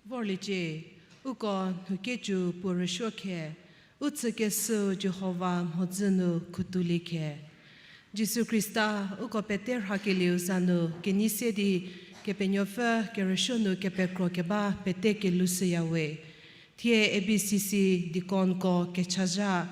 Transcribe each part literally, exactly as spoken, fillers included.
Vorliecie, uko nhukecü puo rüsuo khe, u tsükeshüu Jihova mhodzü nu khutoulie khe. Jisu Khrista, uko pete rhakelieu za nu kenei se di Kepenuopfü kerüsuo nu kepekro keba pete kelhou shüya we. Thie A B C C deaconko kechazha,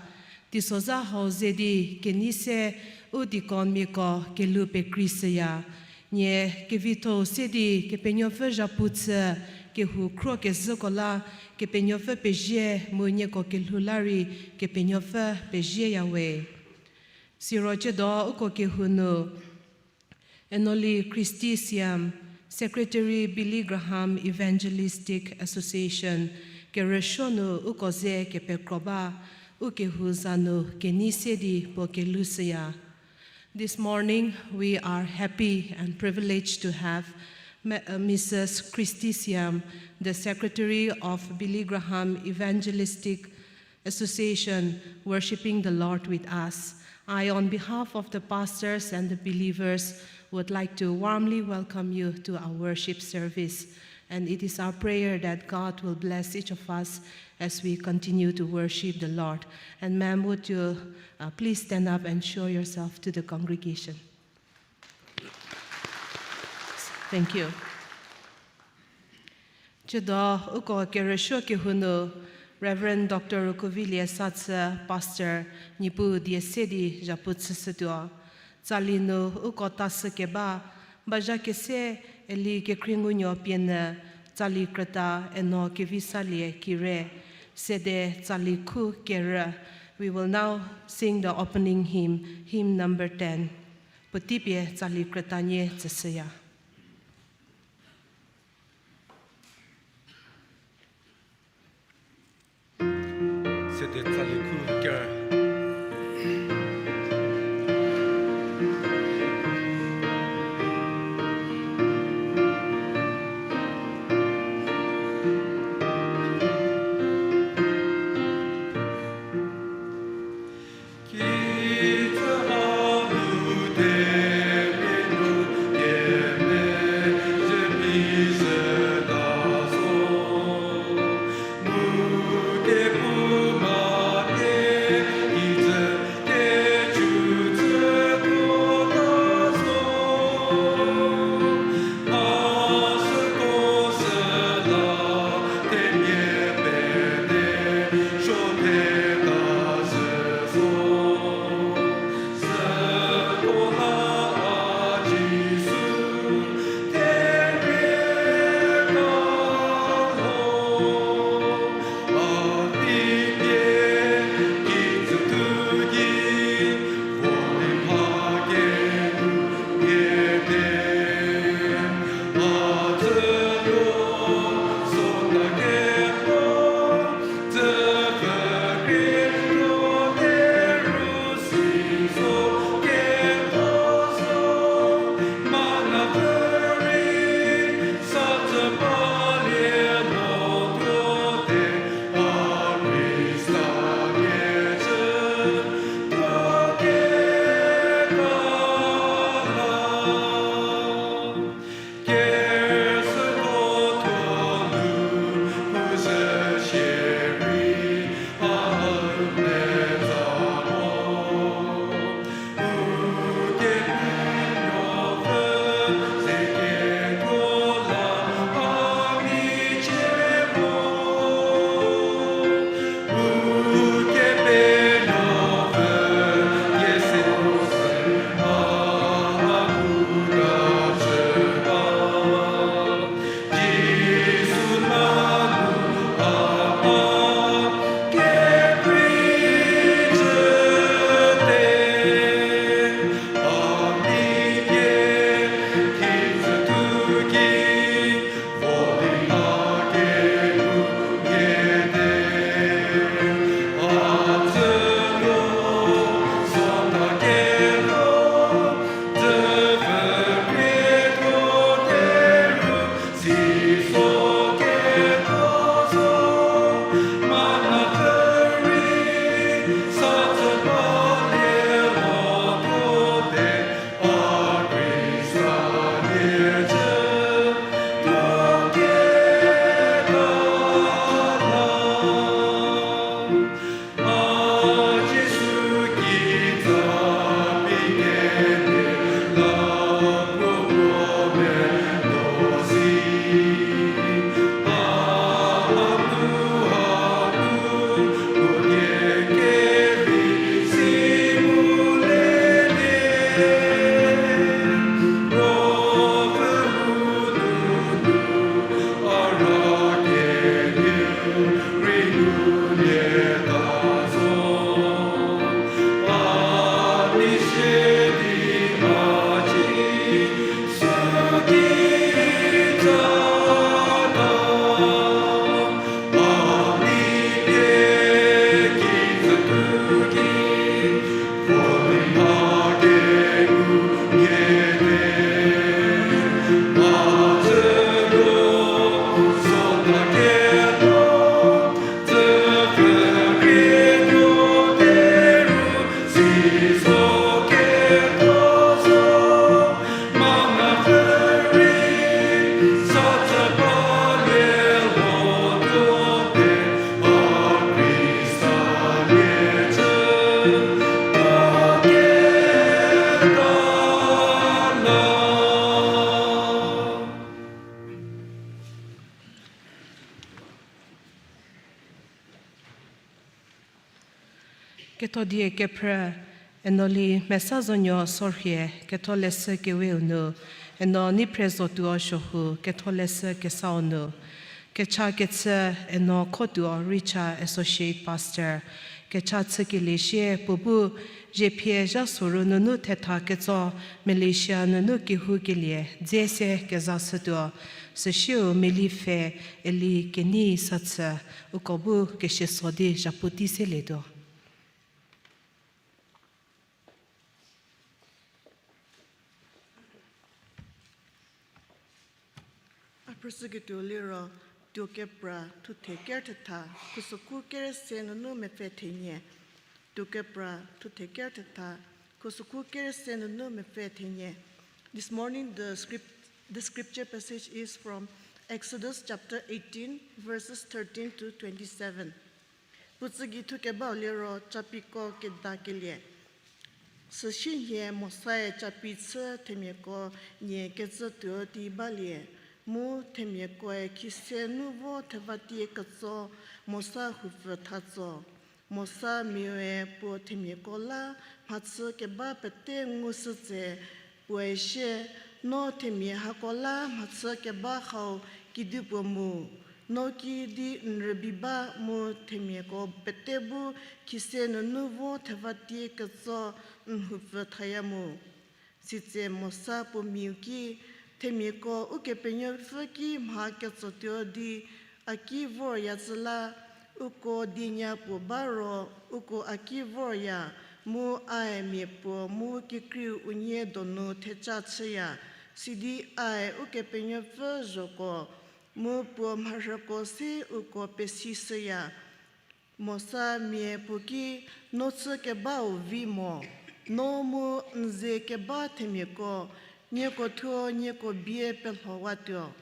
teisozha hau ze di kenei se u deaconmiako kelhou pekrei shüya. Nie kevitho-u se di Kepenuopfü zhapu chü kehou khro kezhüko la Kepenuopfü pezie mu nieko kelhou la rei Kepenuopfü pezieya we. Siro ciedo uko kehou nu Enoli Christy Siam, Secretary, Billy Graham Evangelistic Association, kerüsuo nu uko ze kepekro ba, u kehou za nu kenei se di puo kelhou shüya. This morning, we are happy and privileged to have Ma-, uh, Missus Christy Siam, the Secretary of Billy Graham Evangelistic Association, worshiping the Lord with us. I, on behalf of the pastors and the believers, would like to warmly welcome you to our worship service. And it is our prayer that God will bless each of us as we continue to worship the Lord. And ma'am, would you, uh, please stand up and show yourself to the congregation? Thank you. Ciedo uko kerüsuo kehou nu Reverend Doctor Rukuvilie Satsü, Pastor, Niepuu die se di zhapu chüshütuo. Tsali nu uko tashükeba, bazha kese Eli Kekhriengunuo pie nyü, tsali krüta Eno Kevisalie Kire, sede tsali khu kerü. We will now sing the opening hymn, hymn number ten. Puotei pie tsali krüta nie tsüshüya. Sede tsali khu kerü. Ketho die kephrü, eno li Mesa Zonuo Sorhie, ketholeshü keweu nu, eno Niphre Zotuo Suohu, ketholeshü kesau nu, kecha kechü, eno Khotuo Richa Associate Pastor, kecha chükelie sie puo bu Zhiepie zha soru nunu thetha ketso Malaysia nunu kehoukelie dze se kezashütuo, süsieu meli pfhe eli kenei sa chü, uko bu kesieso di zhapu tei selietuo. A phrüshüketuo liro, Tuokepra thuthe ker thetha, khusokhu ker se nunu mepfü thenie. Tuokepra thuthe ker thetha, khusokhu ker se nunu mepfü thenie. This morning, the script, the scripture passage is from Exodus chapter eighteen, verses thirteen to twenty-seven. Puo tsü gei thukebau liro Capiko kedakelie. Süsienhie Mosae Capi chü themiako nie kecütuo di balie, mu themiakoe khise nu vo thevatie ketso Mosa houpfü thatso. Mosa miaue puo themiako la mhachü keba pete ngushü tse, puoe sie, no themia hako la mhachü keba hau kedipuo mu, no kidi n rübei ba mu themiako pete bu khise nunu vo thevatie ketso n houpfü thaya mu. Sitse Mosa puo miau ki, themiako Ukepenuopfü ki mha ketsotuo di a ki vorya zhü la, uko dienya puo ba ro, uko a ki vorya, mu ae mia puo mu kekreiu unie donu theca chüya, sidi ae Ukepenuopfü zhoko, mu puo mharhüko se uko pesishüya. Mosa mia puo ki, no chü kebau vi mo, no mu n ze keba themiako, nieko thuo nieko bie pelhowatuo.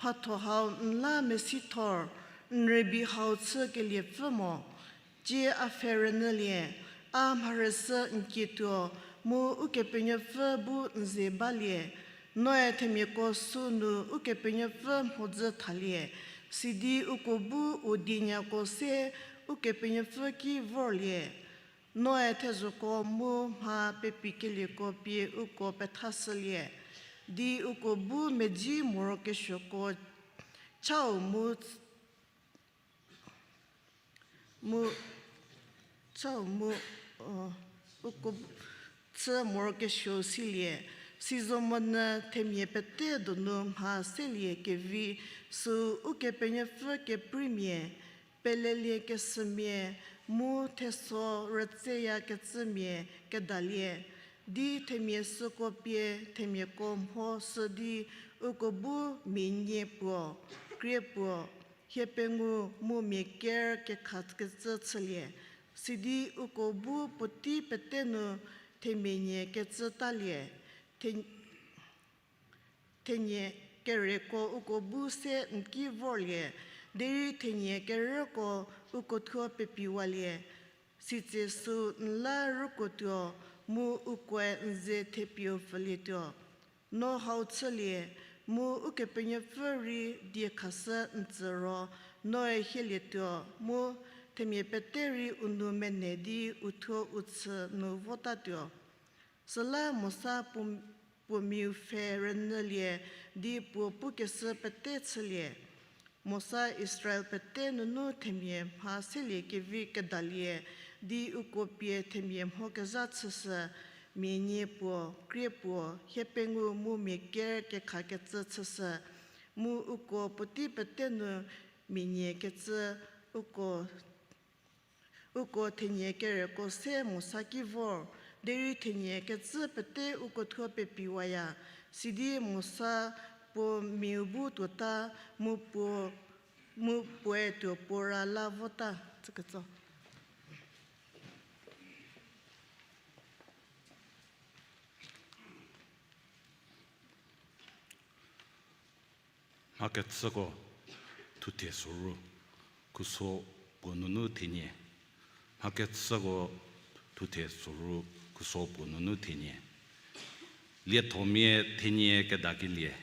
Mhatho hau n la mesithor, n rübei hau chü keliepfü mo. Tie a pfhe rünyülie, a mharhüshü n kietuo, mu Ukepenuopfü bu n ze balie. Noe themiako sünu Ukepenuopfü mhodzü thalie, sidi uko bu u dienyako se Ukepenuopfü ki vorlie. Noe thezhoko mu mha pepikelieko pie uko pethashülie, di uko bu medzi morokesuoko chau mu mu, chau mu, uko chü morokesuo silie, sizomonyü themia pete donu mha selie kevi, süu Ukepenuopfü keprimia, pelelie kesümia, mu theso rütseyakecümia kedalie, di themia süko pie themiako mho shü di uko bu mia nie puo, krie puo, hie pengou mu mia ker kekhakecü chülie, sidi uko bu puotei pete nu themia nie kecü talie, the thenie kereko uko bu se n ki vorlie, derei thenie kerüko uko thuo pepiwalie, sitse süu n la rükotuo, mu ukoe n ze thepieu pfülietuo. No hau chülie, mu Ukepenuopfü rei diekhashü n tsü ro, noe hielietuo, mu themia pete rei u nou mene di u thuo u chü nu votatuo. Süla Mosa puo, puo miau pfhe rünyülie di puo pukeshü pete chülie. Mosa Israel pete nunu themia mha selie kevi kedalie, di uko pie themia mhokezha chüshü, mia nie puo, krie puo, hie pengou mu mia ker kekhakecü chüshü, mu uko puotei pete nu mia nie kecü uko uko thenie kereko se Mosa ki vor, derei thenie kecü pete uko thuo pepiwaya, sidi Mosa puo miau bu tuota, mu puo, mu puoe tuo puo ra la vota. Tsüketso. Mhakechüko thuthe soru, khuso puo nunu thenie. Mhakechüko thuthe soru, khuso puo nunu thenie. Liethomia thenie kedakelie.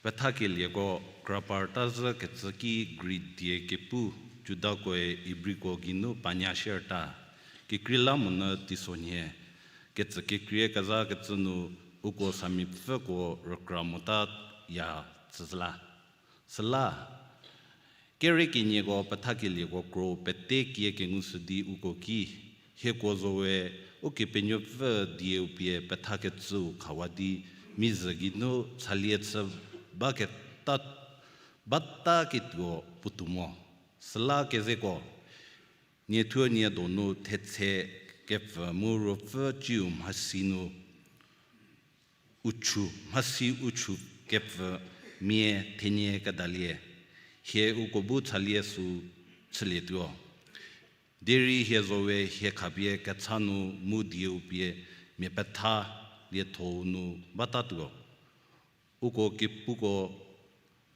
Pethakelieko kraparta zhükecü ki Grik die kepu Judakoe Ibriko geinu panya shierta. Kekreilamonyü teisonhie ketsü kekrie kezha kecü nu uko samipfüko rükra motaya tsüla. Süla, kere kenieko pethakelieko kro pete kie kengushü di uko ki, hieko zowe Ukepenuopfü dieu pie pethakecüu khawa di, mi zhü geinu chalie chü baketa, bataketuo puotou mo. Süla kezeko, niethuo nie donu thetse kepfü mu ruopfü ciu mhasi nu uchu, mhasi uchu kepfü mia thenie kedalie, hie uko bu chalie sü chülietuo. Derei hie zowe hie khapie kecha nu mu dieu pie mia petha liethou nu batatuo. Uko kepuko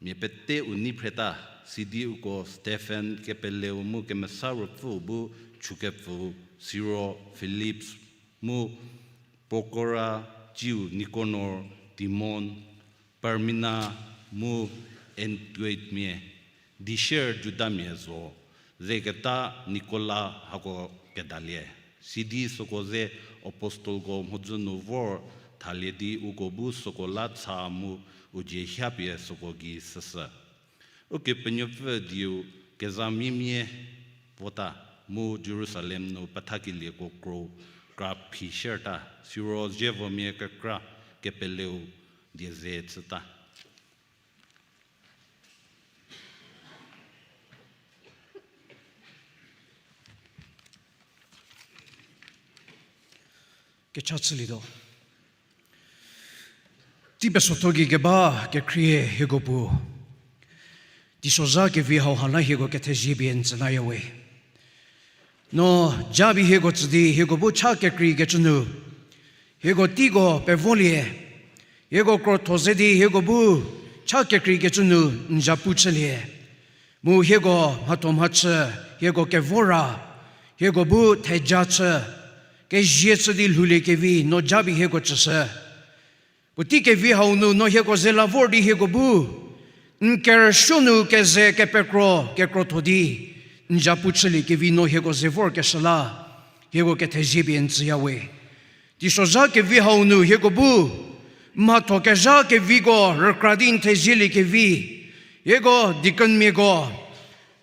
mia pete u nei phreta, sidi uko Stephen kepeleu mu kemesa ruopfüu bu chükepfüu, siro Philips mu Prokora, ciu Nikanor, Timon, Parmena mu Antiochmia, dishar Judamia zo zeketa Nikola hako kedalie. Sidi süko ze apostelko mhodzü nu vor thalie di uko bu süko la cha mu u dzie hapie süko gei süsü. Ukepenuopfü dieu kezha miemia vota mu Jerusalem nu pethakelieko kro kra phi sherta, siro zievomia kekra kepeleu die ze chüta. Kecha chülietuo. Tei pesotho gei keba kekhrie hieko bu teisozha kevi hau ha la hieko kethezie pie n tsü naya we. No japie hieko tsü di hieko bu cha kekreikecü nu hieko teiko pevolie, hieko krotho ze di hieko bu cha kekreikecü nu n zapu chülie. Mu hieko mhatho mhachü, hieko kevor ra, hieko bu theja chü, kezie chü di lhouliekevi no japie hieko tsüshü. Puotei kevi hau nu no hieko ze la vor di hieko bu n kerüsuo nu keze kepekro kekrotho di n zapu chüliekevi no hieko ze vorkeshü la hieko kethezie pie n tsüya we. Teisozha kevi hau nu hieko bu mhatho kezha keviko rükra di n thezieliekevi, hieko deaconmiako,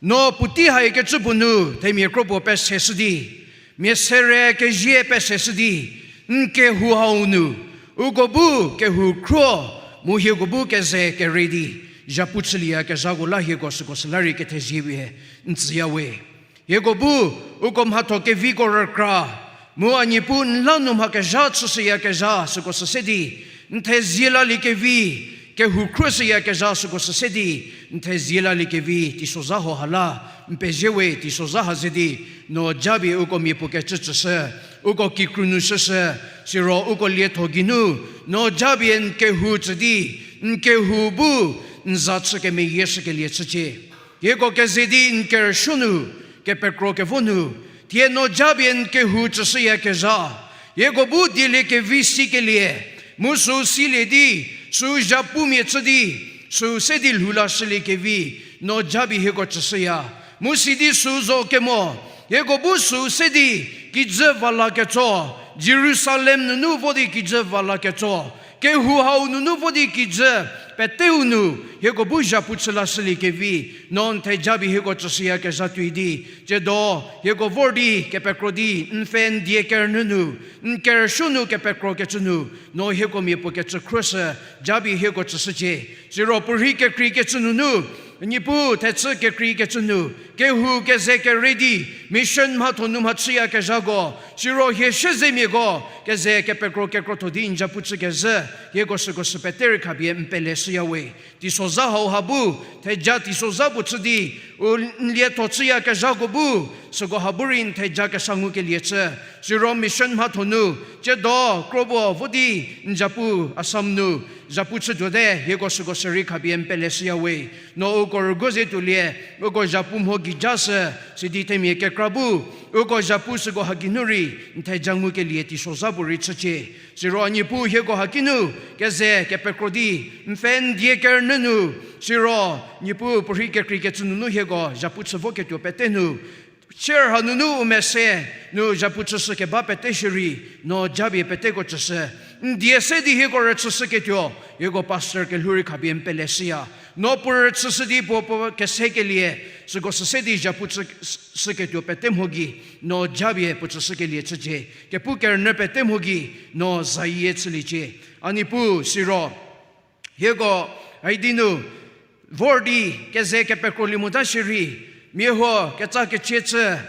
no puotei haikecü puo nu themia kro puo peseshü di, mia sere kezie peseshü di, n kehou hau nu uko bu kehou khruo mu hieko bu keze kere di zapu chülieyakezhako la hieko süko süla rei kethezie pie n tsüya we. Hieko bu uko mhatho keviko rükra, mu a Niepuu n la nu mha kezha chüshüyakezha süko sü se di n thezie laliekevi, kehou khruoshüyakezha süko sü se di n thezie laliekevi teisozha hau ha la n pezie we. Teisozha ha ze di no japie uko mia puo kecü tsüshü, uko kikru nu shüshü, siro uko lietho geinu no japie n kehou tsü di n kehou bu n za chü kemeyieshükelie chücie. Hieko keze di n kerüsuo nu kepekro kevo nu, thie no japie n kehou tsüshüyakezha, hieko bu dieliekevi sikelie, mu sü silie di, sü zhapumia chü di, sü se di lhou lashüliekevi no japie hieko tsüshüya. Mu sidi sü zo kemo, hieko bu sü se di kijü va laketso, Jerusalem nunu vo di kijü va laketso, kehou hau nunu vo di kijü peteu nu hieko bu zhapu chü lashüliekevi no n thejapie hieko tsüshüyakezha tuoi di, tsiedo hieko vor di kepekro di n pfhe n die kerünyü nu, n kerüsuo nu kepekrokecü nu no hieko mia puo kecü khruoshü, japie hieko tsüshücie. Siro puorhi kekreikecü nunu, Niepuu thechü kekreikecü nu kehou keze kere di, mission mhatho nu mhachüyakezhako, siro hie siezemiako keze kepekro kekrotho di n zhapu chükezhü, hieko süko sü pete rei khapie n peleshüya we. Teisozha hau ha bu, theja teisozha puo chü di, u n lietho chüyakezhako bu süko ha bu rei n theja kesa ngukelie chü. Siro mission mhatho nu, tsiedo kro puo vo di n zhapu Assam nu zhapu chütuote, hieko süko sü rei khapie n peleshüya we. No uko rüguo ze tuolie, uko zhapu mho gija shü, sidi themia kekra bu uko zhapu süko haki nu rei n theja ngukelie teisozha puo rei chücie. Siro a Niepuu hieko haki nu keze kepekro di, n pfhe n die kerünyü nu, siro Niepuu puorhi kekreikecü nunu hieko zhapu chü voketuo pete nu Chair hanunu u mese nu zhapu chüshü keba pete shierei, no japie peteko chüshü. N die se di hieko rüchüshüketuo, hieko pastor kelhou rei khapie n peleshüya. No puo rüchüshü di puo puo kesekelie, süko sü se di zhapu chü, shüketuo pete mho gei, no japie puo chüshükelie chücie. Kepu kerünyü pete mho gei, no zayie chüliecie. A Niepuu siro, hieko, haidi nu, vor di keze kepekrolie mota shierei, mia huo ketsa kecie chü,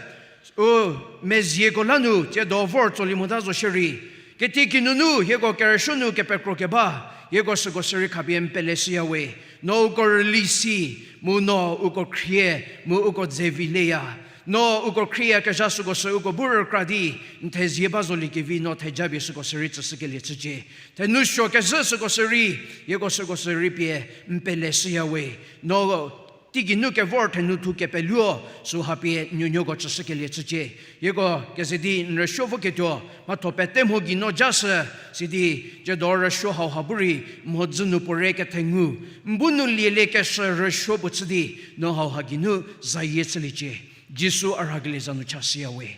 u mezieko la nu tsiedo vor tsolie mota zo shierei, kitikinunu hieko kerüsuo nu kepekro keba, hieko süko sürei khapie n peleshüya we, no uko rüli si, mu no uko khrie, mu uko dze vi leya. No uko khrieyakezha süko sü uko bu rükra di, n thezie ba zoliekevi no thejapie süko sürei tsüshükelie chücie. Thenou suo kezhü süko sürei, hieko süko sürei pie n peleshüya we. No teigei nu kevor thenou thu kepeluo, süha pie nuonuoko chüshükelie chücie. Hieko keze di n rüsuo voketuo, mhatho pete mho gei no jashü, sidi, tsiedo rüsuo hauha bu rei, mhodzü nu puorei kethengu, n bu nu lieliekeshü rüsuo puo chü di, no hauha geinu zayie chüliecie. Jisu a rhakelie za nu chashüya we.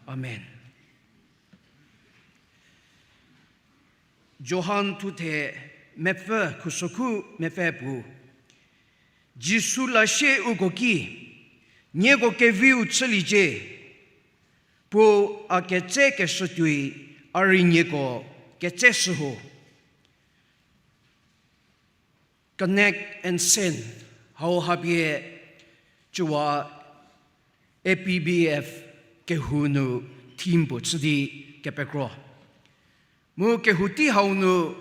Amen. Johan thuthe mepfü khusokhu mepfü puo. Jisu la sie uko ki, nieko keviu chüliecie, puo a ketsekeshütuoi a rei nieko ketseshü ho. Connect and Send, hauha pie chüwa A P B F kehou nu theme puo chü di kepekro. Mu kehou tei hau nu,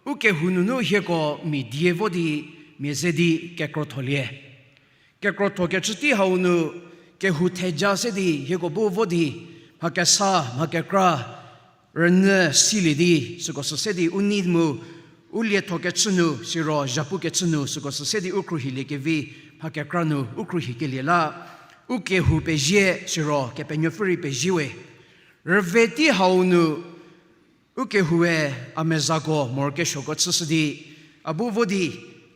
u kehou nunu hieko mia die vo di, mia ze di kekrotholie. Kekrotho kecü tei hau nu, kehou theja se di hieko bu vo di, mha kesa, mha kekra, rünyü silie di, süko sü se di u nei mu, u lietho kechü nu, siro zhapu kechü nu, süko sü se di u khruohiliekevi, mha kekra nu, u khruohikelie la, u kehou pezie, siro Kepenuopfü rei pezie we. Rüve tei hau nu, u kehoue a mezako morokesuoko chüshü di, a bu vo di,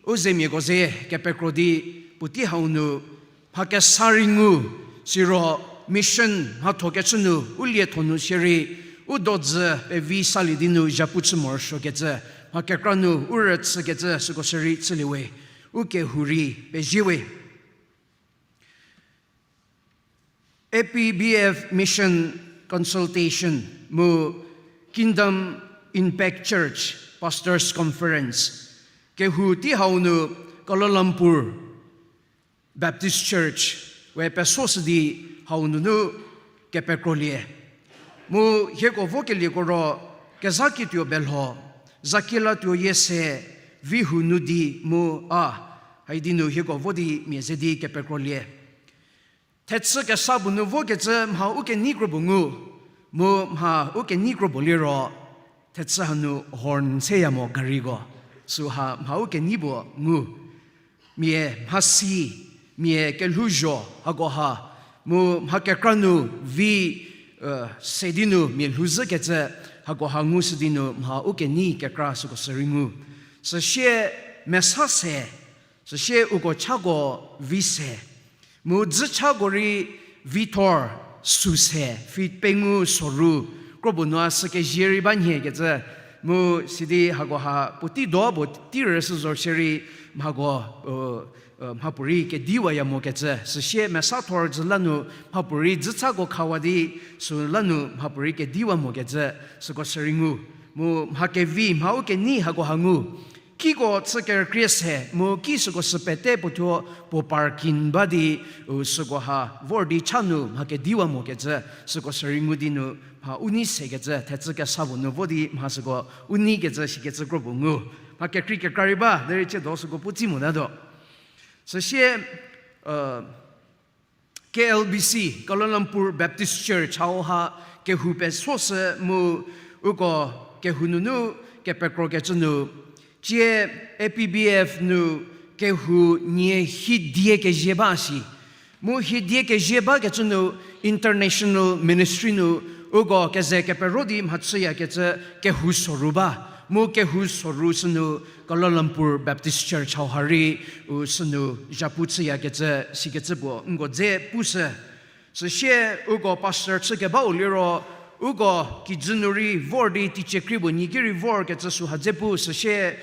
u zemiako ze kepekro di, puotei hau nu, mha kesa rei ngu, siro mission mhatho kechü nu, u lietho nu shierei, u dodzü pevi salie di nu zhapu chü morosuokecü, mha kekra nu, u rüchükecü, süko sürei chülie we, u kehou rei pezie we. A P B F Mission Consultation mu Kingdom Impact Church Pastors Conference. Kehou tei hau nu Kuala Lumpur Baptist Church we pesoshü di hau nunu kepekrolie. Mu hieko vokelieko ro kezha kituo belho, zakielatuo yie se, vi hu nu di mu a, haidi nu hieko vo di mia ze di kepekrolie. Thechü kesa puo nu vokecü mha u kenei kro puo ngu, mu mha u kenei kro puo liro, thechü hanu horn seya mo gariko, süha mha u kenei puo ngu. Mia mhasi, mia kelhouzho hakoha, mu mha kekra nu vi, se di nu mia lhouzhükecü hakoha ngushü di nu mha u kenei kekra süko sürei ngu. Süsie mesa se, süsie uko chako vi se, mu dzüchako rei vi thor, su se, feet pengou soru, kro puo nu a sü kezie rei ba nhie kecü, mu sidi hakoha puotei do puo tei rüshü zo shierei mhako, mhapuorei kediwaya mokecü, süsie mesa thor dzü la nu mhapuorei dzüchako khawa di, sü la nu mhapuorei kediwa mokecü, süko sürei ngu. Mu mha kevi mha u kenei hakoha ngu. Kiko chü kerükrie se, mu ki süko sü pete puothuo puo parking ba di, u sükoha vor di cha nu mha kediwa mokecü, süko sürei ngu di nu mha u nei sekecü, thechü kesa puo nu vo di mha süko u neikecü shikecü kro puo ngu. Mha kekrei kekra rei ba, derei chiedo süko pu tsi motatuo. Süsie, K L B C, Kuala Lumpur Baptist Church hauha kehou pesoshü mu uko kehou nunu kepekrokecü nu, tsie A P B F nu kehou nie hidie kezie ba shi. Mu hidie kezie bakecü nu international ministry nu uko keze kepero di mhachüyakecü kehou soru ba. Mu kehou soru sünu Kuala Lumpur Baptist Church hauha rei u sünu zhapu chüyakecü sikecü puo nko dze pushü. Süsie uko pastor chükebau liro, uko kijü nu rei vor di teicie kri puo nyi ki rei vorkecü süha dze pu, süsie,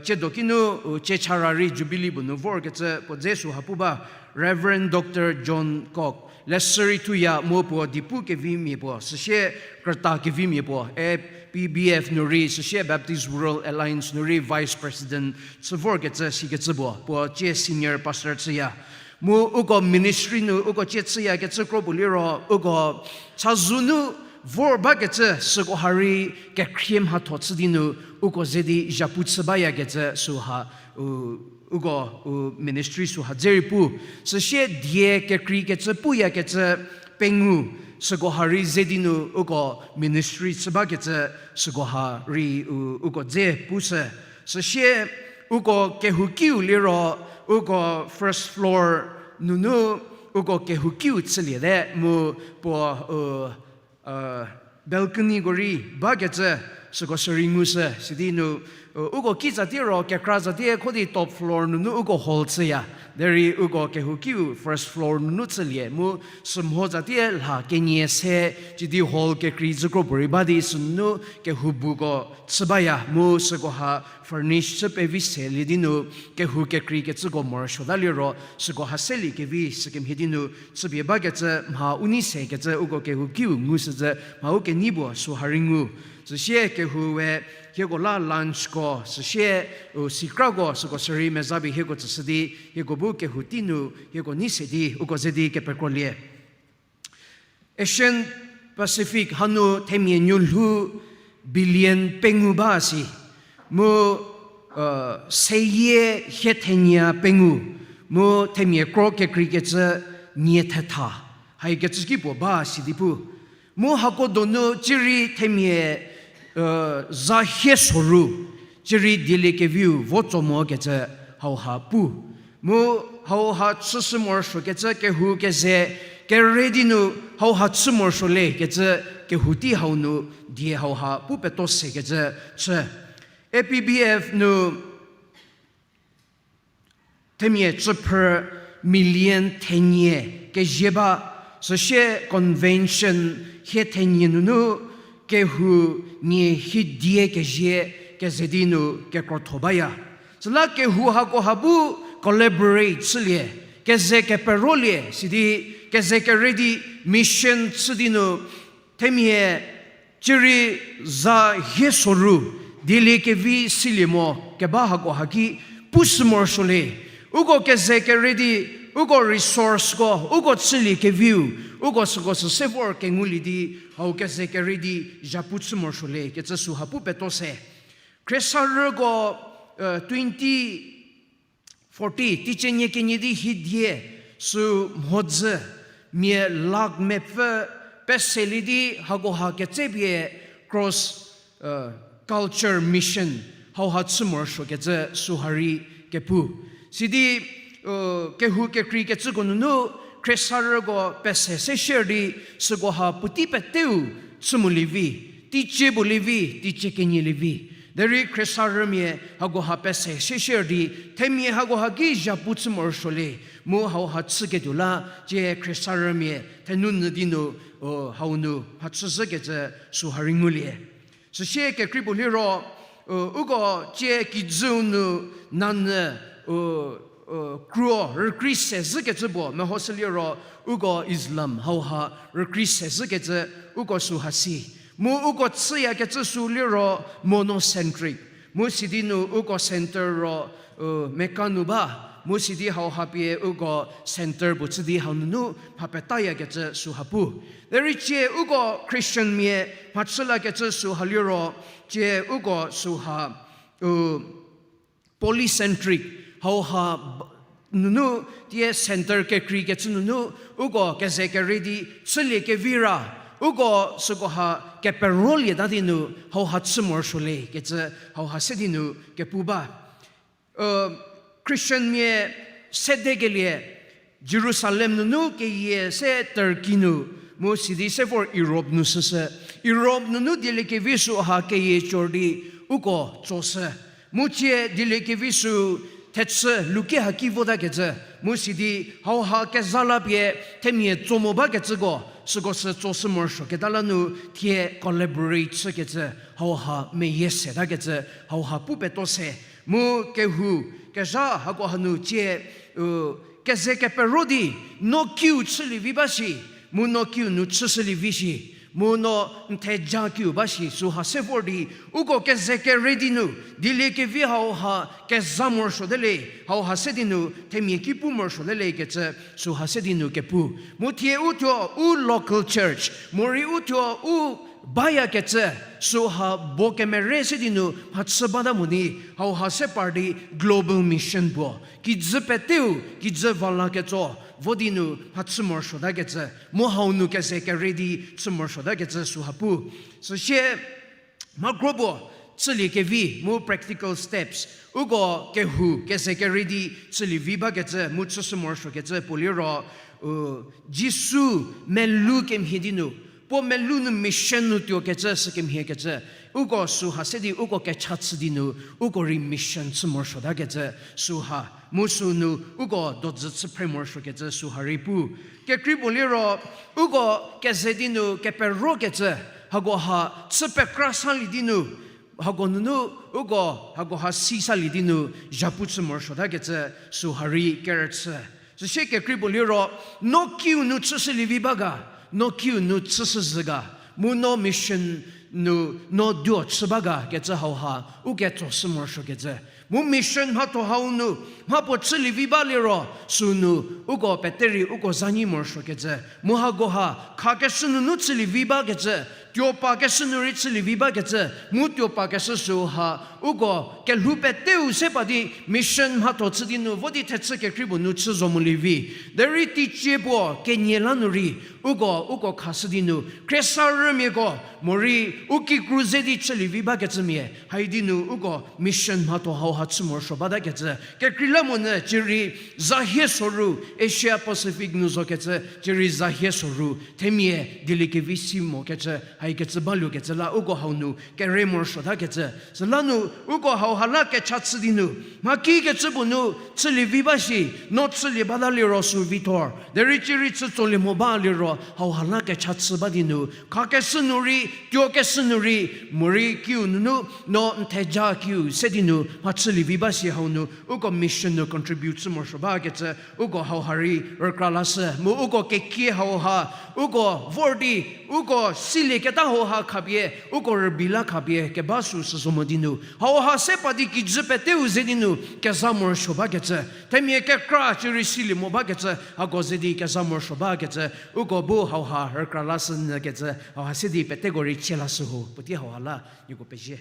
tsiedo kinu, u, Chiechara rei Jubilee puo nu vorkecü puo dze süha pu ba, Reverend Doctor John Cock, leshü rei thuya mu puo dipu kevimia puo, süsie krüta kevimia puo, APBF nu rei, süsie Baptist World Alliance nu rei Vice President chü vorkecü sikecü puo, puo tsie senior pastor chüya. Mu uko ministry nu uko tsie chüyakecü kro puo liro, uko chazou nu vor bakecü süko ha rei kekhrie mhatho chü di nu uko ze di zhapu chü bayakecü süha, u, uko, u, ministry süha dze rei pu. Süsie die kekreikecü puyakecü pengou süko ha rei ze di nu uko ministry chü bakecü süko ha rei, u, uko dze pushü. Süsie uko kehoukiu liro, uko first floor nunu uko kehoukiu chüliete mu puo, u, balcony ko rei bakecü süko sü rei ngushü. Sidi nu, u, uko ki zatie ro kekra zatie kho di top floor nunu uko hall chüya. Derei uko kehoukiu first floor nunu chülie mu sümho zatie lha kenie se, cidi hall kekrei zhükro puorei ba di sünunu kehou buko chü baya mu süko ha furnish chü pevi selie di nu kehou kekreikecüko morosuota liro süko ha seliekevi sükemhie di nu chüpie bakecü mha u nei sekecü uko kehoukiu ngushüzhü mha u kenei puo süha rei ngu. Süsie kehou we hieko la lunchko, süsie, u, sikrako süko sü rei mezapie hieko tsüshü di, hieko bu kehou tei nu hieko nei se di uko ze di kepekrolie. Asian Pacific hanu themia nuolhou billion pengou ba si. Mu, seyie hie thenie pengou, mu themia kro kekreikecü nie thetha, haikecü ki puo ba sidi pu. Mu hako donu cierei themia, za hie soru, cierei dieliekeviu vo tso mokecü hauha pu. Mu hauha chüshü morosuokecü kehou keze kere di nu hauha chü morosuoliekecü kehou tei hau nu die hauha pu peto sekecü chü. APBF nu themia cüphrü million thenie kezie ba, süsie convention hie thenie nunu kehou nie hie die kezie keze di nu kekrotho baya. Süla kehou hako ha bu collaborate chülie, keze keperolie sidi, keze kere di mission chü di nu themia cierei za hie soru dieliekevi silie mo keba hako ha ki pushü morosuolie. Uko keze kere di, uko resourceko uko chüliekeviu uko süko sü se vor kengulie di, hau keze kere di zhapu chü morosuoliekecü süha pu peto se. Khriesarüko, twenty forty, teicie nie kenie di hie die sü mhodzü mia lakh mepfü peselie di hako ha ketsepie cross culture mission hauha chü morosuokecü süha rei kepu. Sidi, kehou kekreikecüko nunu khriesarüko pese se share di süko ha puotei peteu chü molie vi, teicie puo lie vi, teicie kenie lie vi. Derei khriesarümia hako ha pese se share di, themia hako ha ki zhapu chü morosuolie, mu hauha chüketuo la, tie khriesarümia thenu nyü di nu, hau nu mhachüzhükecü süha rei ngulie. Süsie kekrei puo liro, uko tie kijüu nu nanyü, kruo rükrei se zhükecü puo mehoshü liro, uko Islam hauha rükrei se zhükecü uko süha si. Mu uko chüyakecü sü liro monocentric. Mu sidi nu uko center ro, Mecca nu ba, mu sidi hauha pie uko center puo chü di hau nunu mha petayakecü süha pu. Derei tie uko Christianmia mhachü lakecü süha liro, tie uko süha, polycentric, hauha nunu tie center kekreikecü nunu uko keze kere di chülie kevi ra, uko süko ha keperolie ta di nu hauha chü morosuoliekecü hauha se di nu kepu ba. Christianmia sedekelie Jerusalem nunu keyie se Turkey nu, mu sidi se vor Europe nu süsü. Europe nunu dieliekevi süha keyie cor di uko tsoshü. Mu tie dieliekevi sü thechü luki haki votakecü, mu sidi hauha keza la pie themia tso mo bakecüko, süko sü tso shü morosuoketa la nu thie collaborate chükecü, hauha meyie setakecü, hauha pu peto se, mu kehou, kezha hako hanu tie, u, keze kepero di, no kiu chülievi ba shi, mu no kiu nu chüshülievi shi, mu no n theja kiu ba shi, süha se vor di, uko keze kere di nu, dieliekevi hauha keza morosuote le, hauha se di nu themia ki pu morosuote le kecü, süha se di nu kepu. Mu thie uthuo u local church, morei uthuo u bayakecü, süha bo kemere se di nu mhachü bata mo di, hauha se par di global mission puo kijü peteu, kijü va la ketso, vo di nu mhachü morosuotakecü, mu hau nu keze kere di chü morosuotakecü süha pu. Süsie, mha kro puo, chüliekevi, mu practical steps, uko kehou, keze kere di chülievi bakecü, mu chüshü morosuokecü, puo liro, u, Jisu melou kemhie di nu, puo melou nu mission nu tuokecü, sükemhiekecü, uko süha se di, uko kecha chü di nu, uko rei mission chü morosuotakecü, süha, mu sünu, uko dozü chü phre morosuokecü, süha rei pu. Kekrei puo liro, uko keze di nu, keperokecü, hakoha, chü pekra salie di nu, hako nunu, uko, hakoha si salie di nu, zhapu chü morosuotakecü, süha rei kerüchü. Süsie kekrei puo liro, no kiu nu chüshülievi ba ga, no kiu nu chüshüzhü ga, mu no mission nu, no duo chü ba ga kecü hauha, u ketso shü morosuokecü. Mu mission mhatho hau nu, mha puo chülievi ba liro, sünu, uko peterei, uko za nyi morosuokecü. Mu hakoha, khakeshü nunu chülievi bakecü, tuopakeshü nu rei chülievi bakecü, mu tuopakeshü süha, uko kelhou peteu se pa di mission mhatho chü di nu, vo di thechü kekrei puo nu chü zo molievi. Derei teicie puo kenie la nu rei, uko, uko khashü di nu, khriesarümiako, morei, u kikru ze di chülievi bakecümia, hai di nu, uko mission mhatho hauha chü morosuo batakecü. Kekreilamonyü, cierei, zahie soru, Asia Pacific nu zokecü, cierei zahie soru, themia, dieliekevi si mokecü, haikecü baluokecü la, uko hau nu, kere morosuotakecü. Süla nu, uko hauha la kecha chü di nu, mha kikecü puo nu, chülievi ba shi, no chülie bata liro sü vithor. Derei cierei chü tsolie mo ba liro, hauha la kecha chü ba di nu, khakeshü nu rei, tuokeshü nu rei, morei kiu nunu, no n theja kiu se di nu, mha chülievi ba shi hau nu, uko mission nu contribute chü morosuo bakecü, uko hauha rei rükra lashü, mu uko kekie hauha, uko vor di, uko silieketa hauha khapie, uko rübei la khapie, keba sü sü zo mo di nu. Hauha se pa di kijü peteu ze di nu, keza morosuo bakecü. Themia kekra cierei silie mo bakecü, hako ze di keza morosuo bakecü, uko bu hauha rükra lashü nyükecü, hauha se di peteko rei chie lashü ho, puotei hauha la, nieko pezie.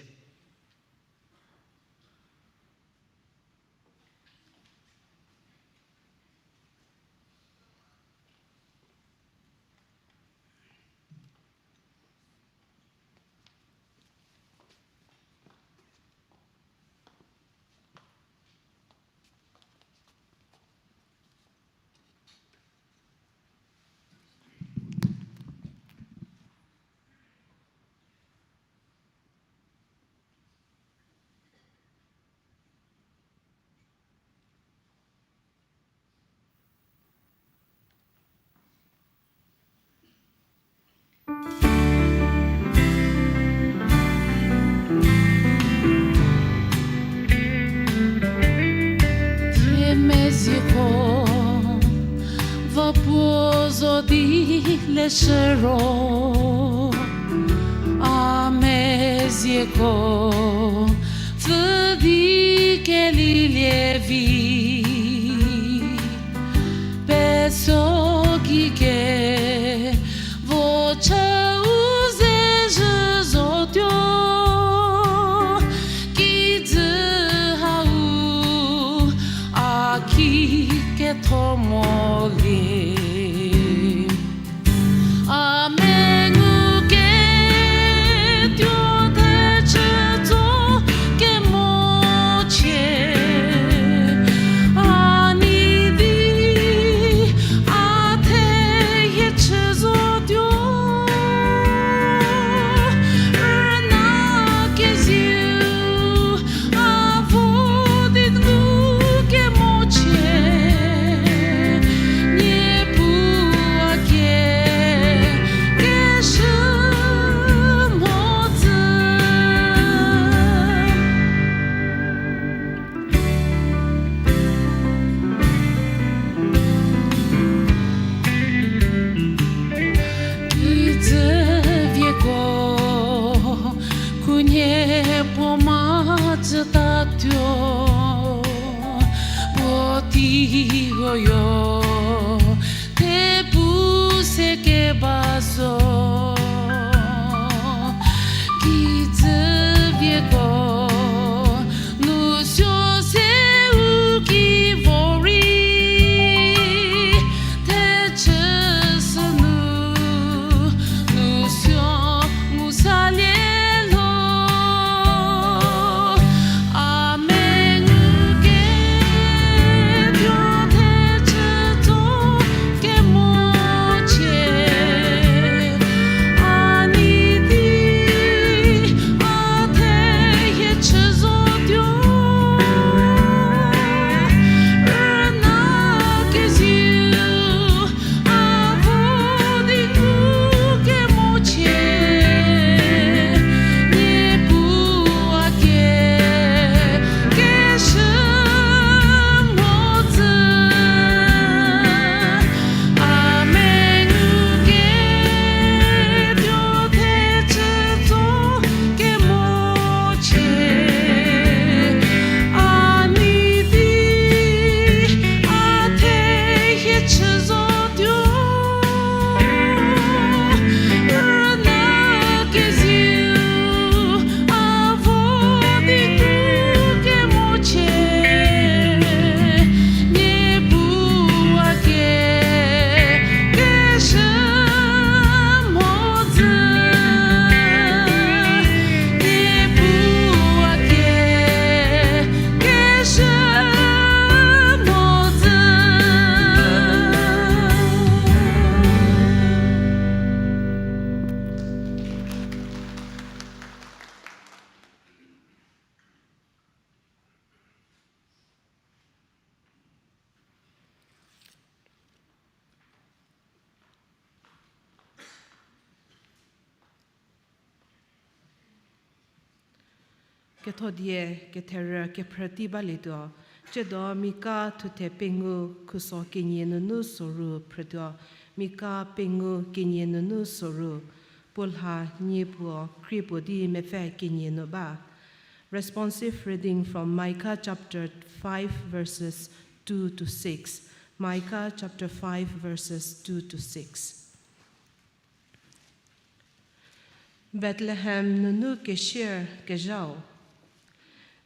Thie mezieko va puo zo di leshü ro, a mezieko pfü di kelilie vi. Peso kike vo chau ze zhü zotuo, kijü hau a ki ketho molie. A mengu ketuo thechü tso kemochie, a nei di a thehie chü zotuo, rüna kezieu a vo di nu Tatuo, puo teihoyo, thepu se keba zo. Kijü vieko, nu suo se u ki vorei, thechü sünu, nu suo ngu salie lho. A mengu ketuo thechü tso kemo chie. A nei di, a thehie chü zotuo. Rüna keziu, a vo di ngu kemo chie. Niepuu a ke, keshü mhodzü. A mengu ketuo thechü tso kemo chie. A nei di, a thehie chü zotuo. Rüna keziu, a vo di ngu kemo chie. Niepuu a ke, keshü mhodzü. Niepuu a ke, keshü mhodzü. Kethodie ketherü kephrü tei balietuo, tsiedo Mika thuthe pengou khuso kenie nunu soru phrütuo, Mika pengou kenie nunu soru, puo lha nie puo krie puo di mepfü kenie nu ba. Responsive reading from Micah chapter five verses two to six. Micah chapter five verses two to six. Bethlehem nunu kesier kezhau.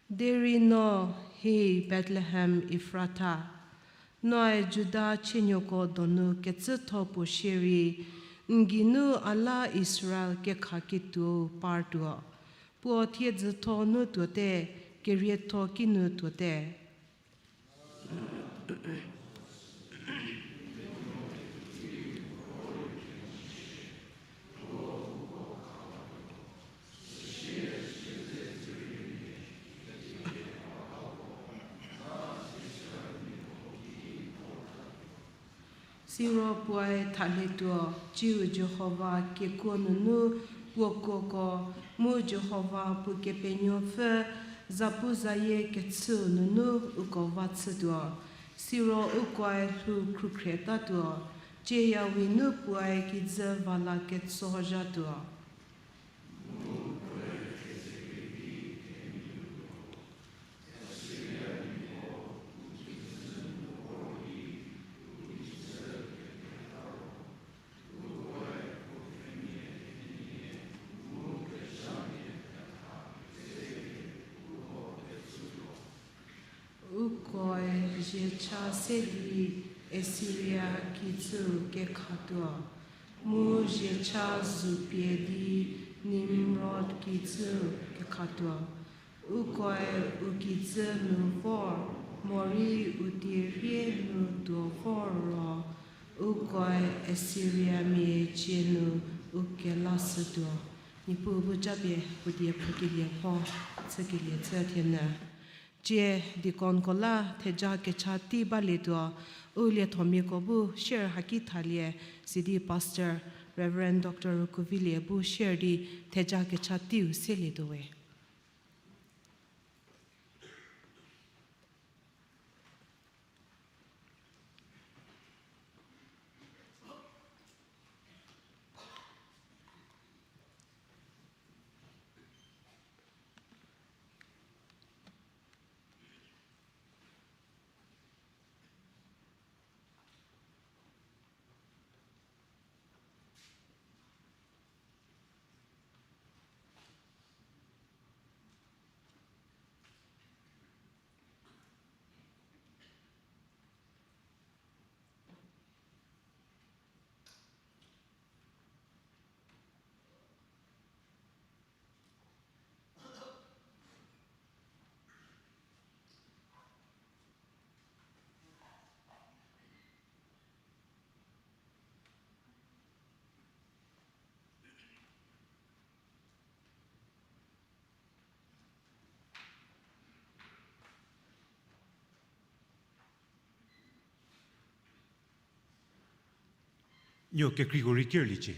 Derei no, hei Bethlehem Efratha, noe Juda chienuoko donu kecütho puo shierei, n geinu a la Israel kekhaketuou partuo. Puo thiedzütho nu tuote, kerietho kinu tuote. Siro puoe thalietuo, tsiu Jihova kekuo nunu puo kuoko, mu Jihova puo Kepenuopfü zapuzayie kechüu nunu uko va chütuo. Siro ukoe lhou khrükhrietatuo, tsieyawi nu puoe kijü va la ketso zhatuo. Ukoe zhiecha se di Assiria kijüu kekhatuo, mu zhiecha zupie di Nimrod kijüu kekhatuo. Ukoe u kijü nu vor, morei u tierie nu tuo vor ro, ukoe Assiriamia cie nu u kelashütuo. Niepuu bu japie puo die phrükelie mho chükelie chü thienyü. Tsie deaconko la theja kecha tei balietuo, u liethomiako bu share haki thalie, sidi Pastor Reverend Doctor Rukuvilie bu share di theja kecha teiu selietuo we. Nuo kekreiko rei kerliecie.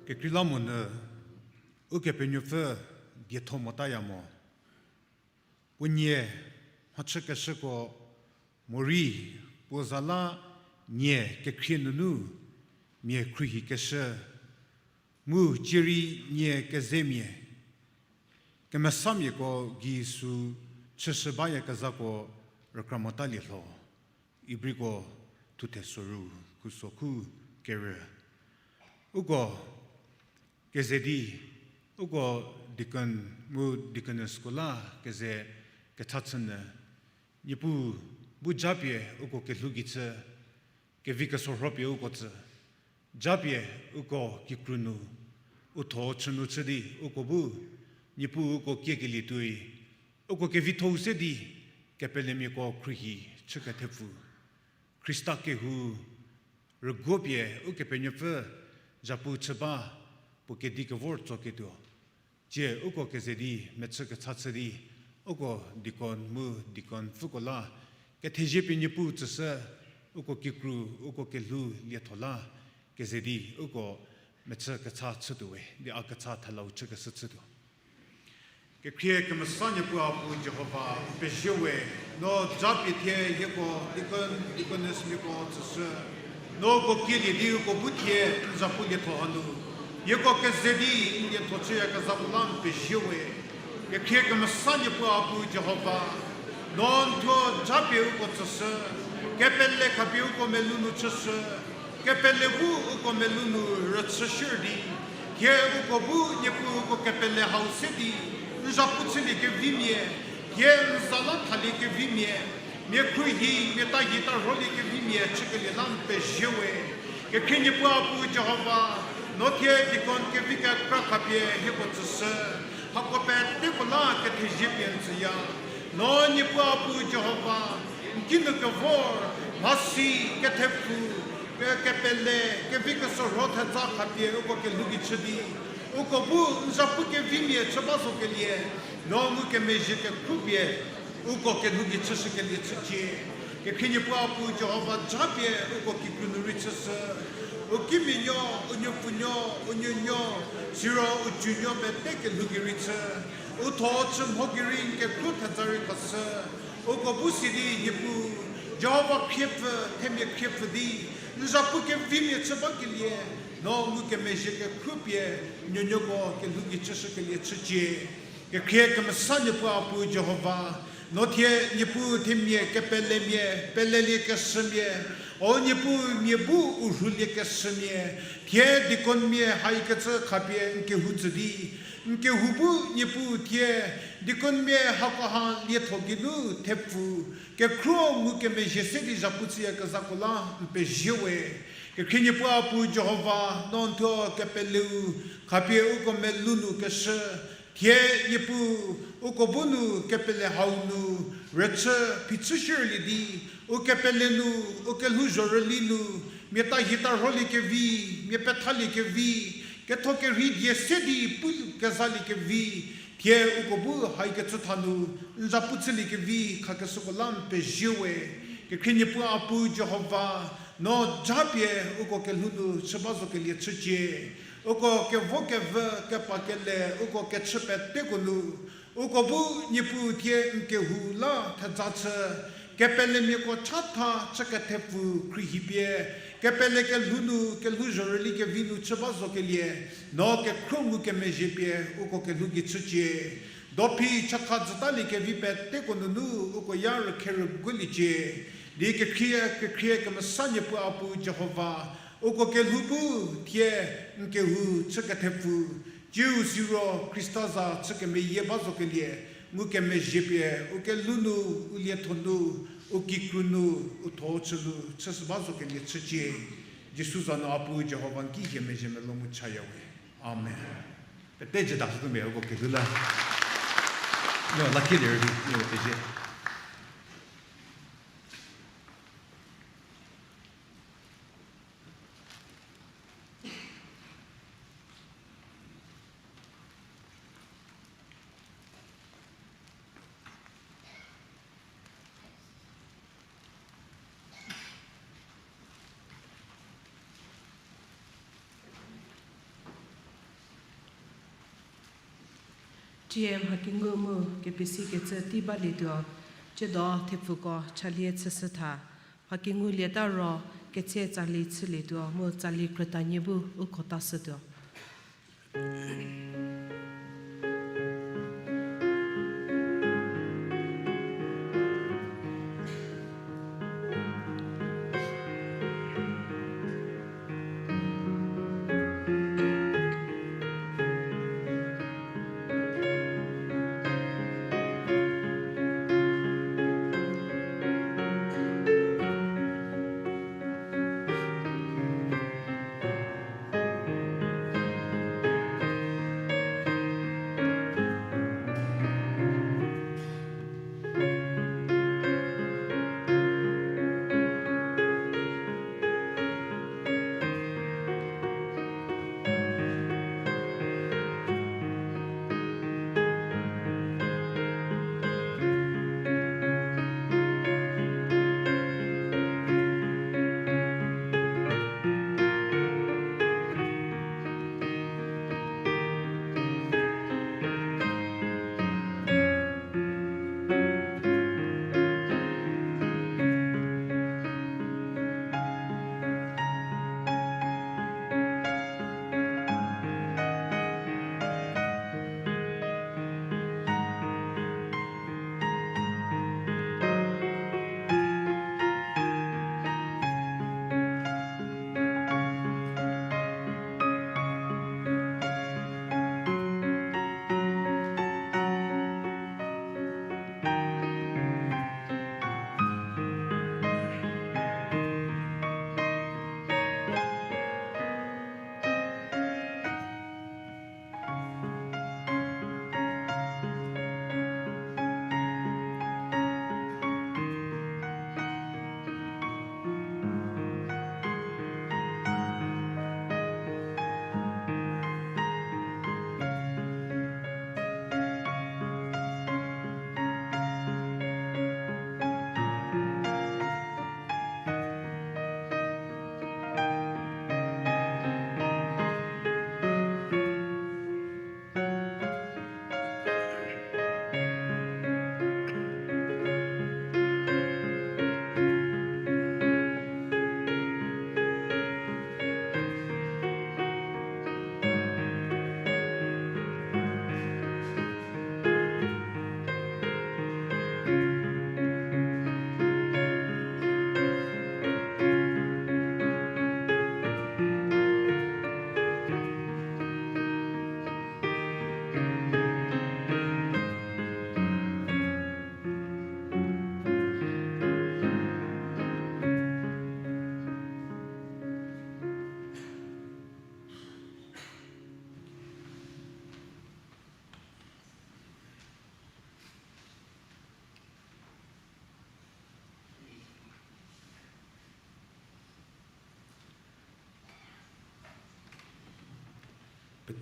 Kekreilamonyü Ukepenuopfü dietho motaya mo. Puo nie mhachükeshüko morei puo za la nie kekhrie nunu mia khruohikeshü, mu cierei nie kezemia, kemesamiako gei sü chüshü bayakezhako rükra motalie lho. Ibriko thuthe soru khuso khu kerü. Uko keze di, uko deacon mu deaconess ko la keze kecha chünyü, Niepuu bu japie uko kelhou gei chü, kevi kesorho pie uko tsü, japie uko kikru nu, u tho chü nu chü di uko bu, Niepuu uko kiekelie tuoi, uko kevitho-u se di, kepelemiako khruohi chü kethepfu. Khrista kehou rüguopie Ukepenuopfü zhapu chü ba, puo kedi kevor tsoketuo. Tsie uko keze di mechü kecha chü di, uko deacon mu deaconpfüko la, kethezie pie Niepuu tsüshü, uko kikru, uko kelhou lietho la, keze di uko mechü kecha chütuo we, di a kecha thelau chükeshü chütuo. Kekhrie kemesa Niepuu a pu Jihova, n pezie we, no japie thie hieko deacon, deaconessmiako tsüshü, no uko kielie di uko bu thie n zhapu lietho hanu, hieko keze di n lietho chüyakezhako la n pezie we. Kekhrie kemesa Niepuu a pu Jihova, no n thuo japie uko tsüshü, kepele khapie uko melou nu chüshü, kepele bu uko melou nu rüchü shür di, thie uko bu Niepuu uko kepele hau se di, n zhapu chülie kevimia, thie n za la thalie kevimia, mia khruohi, mia tahi tarholie kevimia chükelie la n pezie we. Kekhrie Niepuu a pu Jihova, no thie deacon kevi kekra khapie hieko tsüshü, hako peteko la kethezie pie n tsüya. No Niepuu a pu Jihova, n kinu kevor, mhasi, kethepfu, ke-, kepele, kevi kesorho theza khapie uko kelhou gei chü di, uko bu n zhapu kevimia chü ba zokelie, no ngukemezhie kekhru pie uko kelhou gei chüshükelie chücie. Kekhrie Niepuu a pu Jihova, japie uko kikru nu rei chüshü, u kimia nuo, u nuopfü nuo, u nuo nuo, siro u cü nuo pete kelhou gei rei chü, u tho chü mho gei rei n kekhru theza rei khashü, uko bu si di Niepuu, Jihova khriepfü, themia khriepfü di, n zhapu kevimia chü bakelie, no ngukemezhie kekhru pie, nuonuoko kelhou gei chüshükelie chücie. Kekhrie kemesa Niepuu a pu Jihova, no thie Niepuu themia kepelemia, pelelie keshümia, o Niepuu mia bu u rhulie keshümia, thie deaconmia haikecü khapie n kehou tsü di, n kehou bu Niepuu thie deaconmia hakoha lietho geinu thepfu, kekhruo ngukemezhie se di zhapu chüyakezhako la n pezie we. Kekhrie Niepuu a pu Jihova, no n thuo kepeleu khapie uko melou nu keshü, thie Niepuu uko bu nu kepele hau nu rüchü phichü shürlie di, u kepele nu, u kelhouzho rüli nu, mia tahi tarholie kevi, mia pethalie kevi, Ketho kerhei die se di pu kezaliekevi, thie uko bu haikecü tha nu, n za pu chüliekevi khakeshüko la n pezie we. Kekhrie Niepuu Apu Jihova, no japie uko kelhou nu chü ba zokelie chücie. Uko kevo kevü kepa kele uko kechü peteko nu, uko bu Niepuu thie n kehou la theza chü, kepelemiako chatha chü kethepfu khruohipie, kepele kelhou nu, kelhou zhorüli kevi nu chü ba zokelie, no kekhro ngukemezhie pie uko kelhou gei chücie. Dophi chakha dzütaliekevi peteko nunu uko ya rükherü guliecie. Di kekhrie, kekhrie kemesa Niepuu Apu Jihova, uko kelhou bu thie n kehou chü kethepfu, tsiu siro Khrista za chü kemeyie ba zokelie, ngukemezhie pie, u kelhou nu, u lietho nu, u kikru nu, u tho chü nu, chüshü ba zokelie chücie. Jisu za nu Apu Jihova n ki hie mezhie melou mu chaya we. Amen. Pete jüda sütuo mia uko kelhou la. Yo, la ki lerü di, yo, pezie. Tie mhakengu mu kepesi kecü tei balietuo, tsiedo thepfuko chalie chüshü tha, mhakengu lieta ro ketse tsali chülietuo mu tsali krütanie bu uko tashütuo.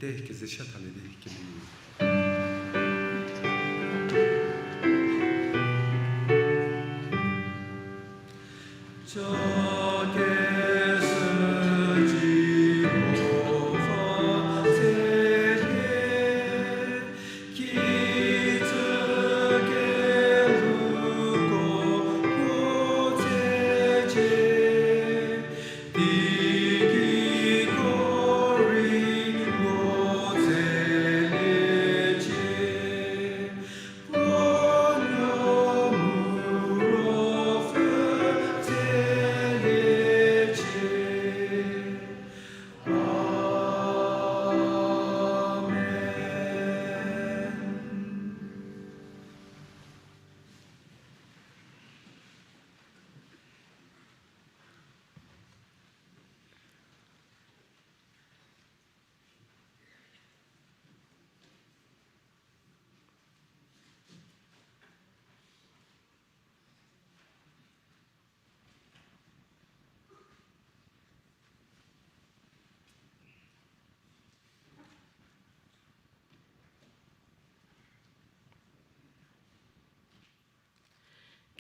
Te kezeshü thalie di kemhie.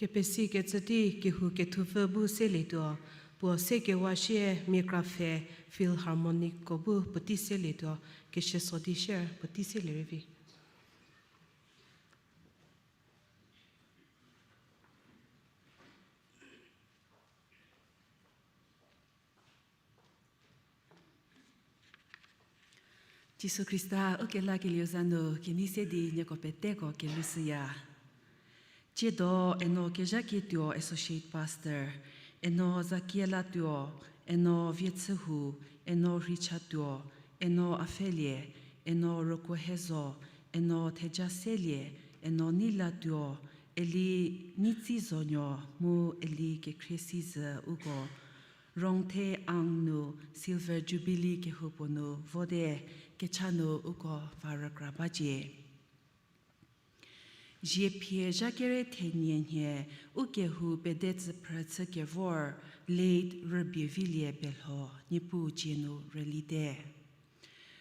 Kepesi kecü di kehou kethupfü bu selietuo, puo sekewa shie mia krapfhe Philharmonic ko bu puotei selietuo, keshüso di shie puotei selie rei vi. Jisu Khrista ukelakelieu za nu kenei se di nieko peteko kelhou shüya. Tsiedo eno Kezhakietuo Associate Pastor, eno Zakielatuo, eno Vietshühu, eno Rhichatuo, eno Aphelie, eno Rokuohezo, eno Thejaselie, eno Neilatuo, eli Neitsizonyü mu eli Kekhriesizhü uko Rongthe Ang nu Silver Jubilee kehoupuo nu vote kecha nu uko va rükra bacie. Ziephie zha kere thenie nhie ukehou pedetsüphrü chükevor late Rübievilie Belho Niepuu dzie nu rülite.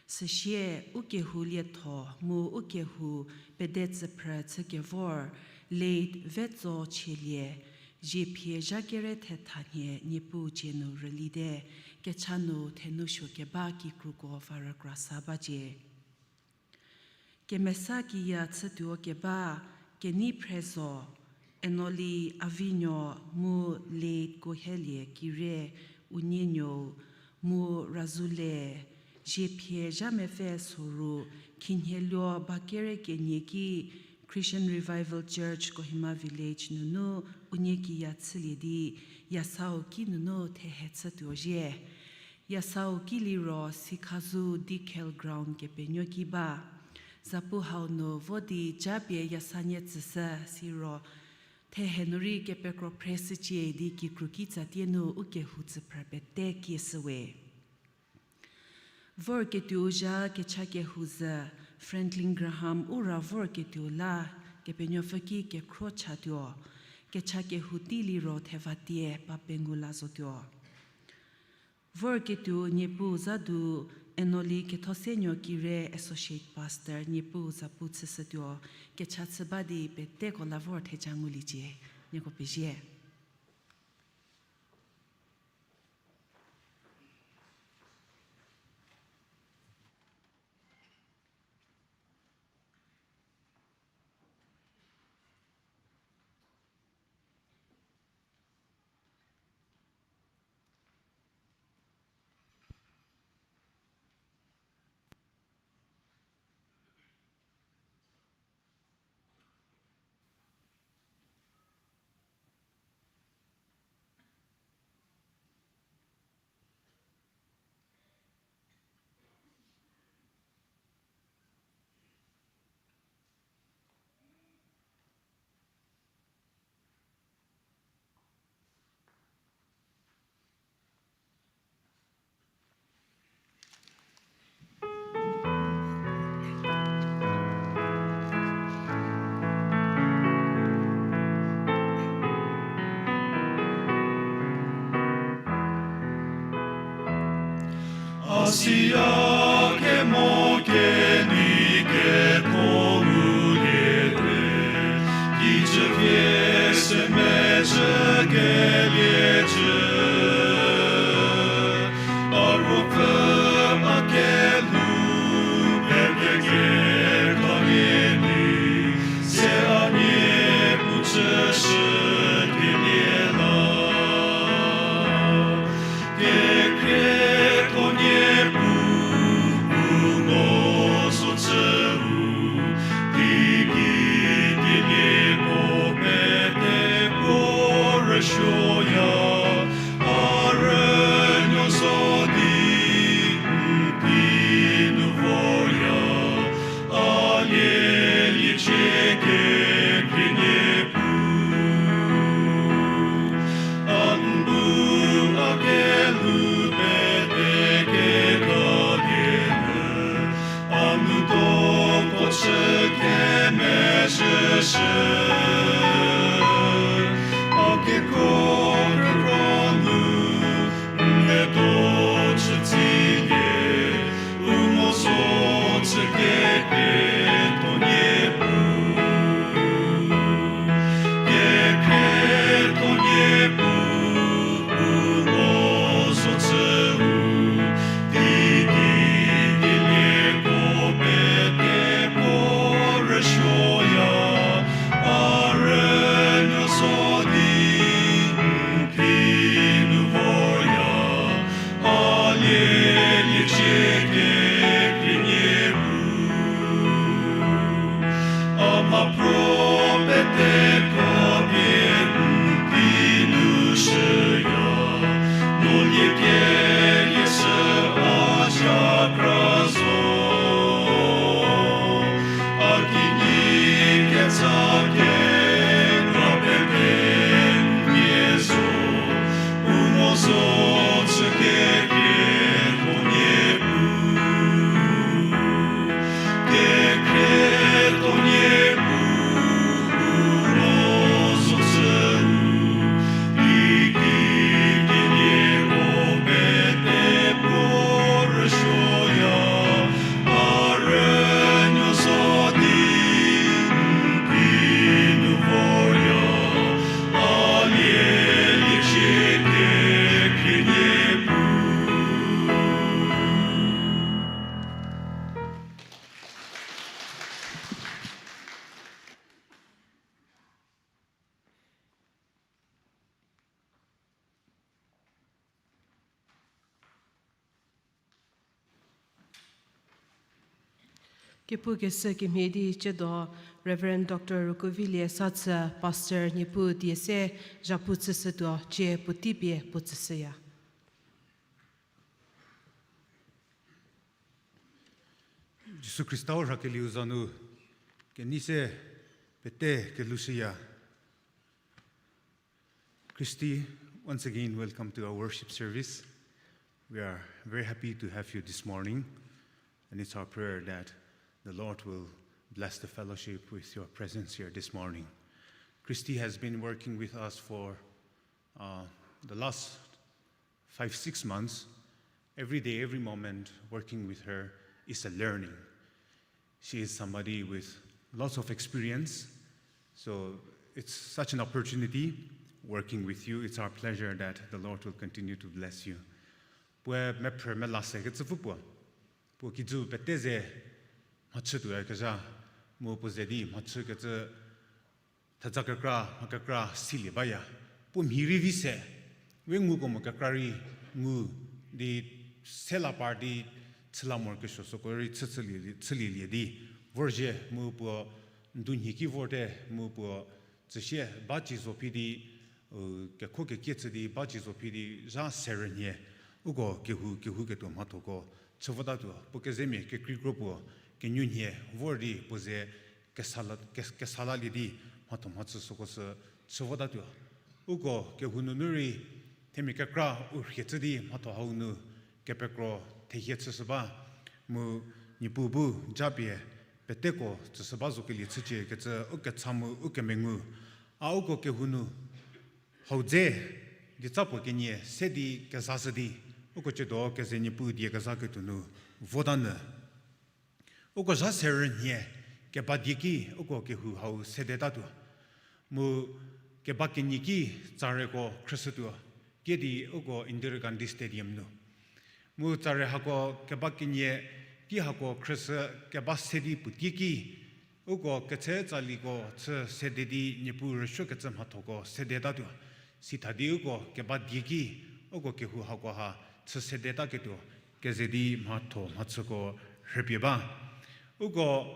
Süsie ukehou lietho mu ukehou pedetsüphrü chükevor late Vetso Chielie, ziephie zha kere thetha nhie Niepuu dzie nu rülite, kecha nu thenou suo keba kikruko va rükra sa bacie. Kemesa kiya chütuo keba, Kenei Phrezo, Enoli Avinuo mu late Kohelie Kire, unie nuou, mu Razule, ziephie zha mepfü soru, khinhieluo ba kere kenie ki Christian Revival Church Kohima Village nunu unie kiya chülie di, yasau ki nunu thehe chütuo zhie. Yasau ki liro Sikhazu Dikhel Ground kepenuo ki ba. Zapu hau nu vo di japie yasanie tsüshü siro, thehe nu rei kepekro phreshücie di kikru kitsatie nu ukehou tsüphrü pete kieshüwe. Vorketuou zha kecha kehou zhü Franklin Graham u ra vorketuou la Kepenuopfü ki kekhro chatuo, kecha kehou tei liro thevatie pa pengou la zotuo. Vorketuou Niepuu za du, Enoli Kethosenuo Kire Associate Pastor Niepuu zapu chüshütuo, kecha chü ba di peteko la vor theja nguliecie, nieko pezie. A sia kemo Keni ketho nguliete, kijü vie se mezhü keliecü. A ruopfü a kelhou pete kekhalie di, se a nie puo chüshü kelie la. Kekhrietho Niepuu, u ngo zo chüu, teigei dielieko pete puo rüsuoya, a rünuo zo di n phi nu voya, a lieliecie kekhrie Niepuu. A n bu a kelhou pete kekhalie, a nou doko chü kemezhüshü. A kekuo kekro nu n medo chütsilie, u ngo zo chü kekhrietho Niepuu. Kekhrietho Niepuu, u ngo zo chüu, teigei dielieko pete puo rüsuoya, a rünuo zo di n phi nu voya, a lieliecie kekhrie Niepuu. A mhapro pete khapie n phi nu shüya, no liekelie shü a zha kra zo. A kinyi ketsa kekra pete n pie zo, u ngo zo chü kekhrietho Niepuu. Kekhrietho Niepuu, u ngo zo chüu, teigei dielieko pete puo rüsuoya, a rünuo zo di n phi nu voya, a lieliecie kekhrie Niepuu. Kepu kesü kemhie di ciedo Reverend Doctor Rukuvilie Sathü, Pastor Niepuu die se zhapu chüshütuo, cie puotei pie puo tsüshüya. Jisu Khrista-u rhakelieu za nu kenei se pete kelhoushüya. Christy, once again, welcome to our worship service. We are very happy to have you this morning, and it's our prayer that the Lord will bless the fellowship with your presence here this morning. Christy has been working with us for, uh, the last five, six months. Every day, every moment working with her is a learning. She is somebody with lots of experience, so it's such an opportunity working with you. It's our pleasure that the Lord will continue to bless you. Puoe mephrü mela se kecü pfü puo. Puo kijü pete ze mhachü tuoyakezha, mu puo ze di mhachü kecü theza kekra, mha kekra silie baya. Puo mhi rei vi se, we nguko mo kekra rei ngu di sela par di chüla morokesuo süko rei chü, chülielie di vorzhie mu puo ndunhie ki vorte mu puo tsüsie ba ci zo phi di, u, kekho kekie chü di ba ci zo phi di zha serünhie, uko kehou, kehouketuo mhathoko chü votatuo. Puo kezemia kekreikro puo kenyunhie vor di puo ze kesa la, ke-, kesa lalie di mhatho mhachü süko sü chü votatuo. Uko kehou nunu rei themia kekra u rhie chü di mhatho hau nu kepekro thehie chüshü ba, mu Niepuu bu japie peteko tsüshü ba zo kelie chücie kecü u kecha mu u kemengu. A uko kehou nu hau dze dieca puo kenie se di kezashü di, uko ciedo keze Niepuu die kezha ketuo nu vota nyü. Uko zha se rünhie keba die ki uko kehou hau sedetatuo. Mu keba kenie ki tsareko khrüshütuo. Kiüdi uko Indira Gandhi Stadium nu. Mu tsare hako keba kenie ki hako khrüshü keba se di puotei ki, uko ketse tsaliko chü sede di Niepuu rüsuokecü mhathoko sedetatuo. Sitha di uko keba die ki, uko kehou hakoha chü sedetaketuo, keze di mhatho mhachüko rhüpie ba. Uko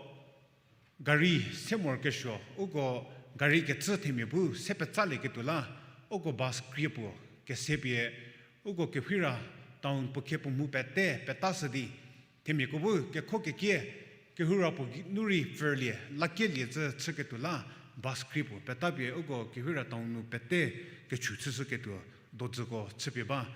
gari se morokesuo, uko gari kecü themia bu se petsaliekituo la, uko bus krie puo kese pie, uko kehira town puo khie puo mhu pete petashü di, themiako bu kekho kekie, kehou ra puo nu rei pfürlie, lakielie cü chüketuo la, bus krie puo petapie uko kehira town nu pete kechu chüshüketuo, dodzüko chüpie ba.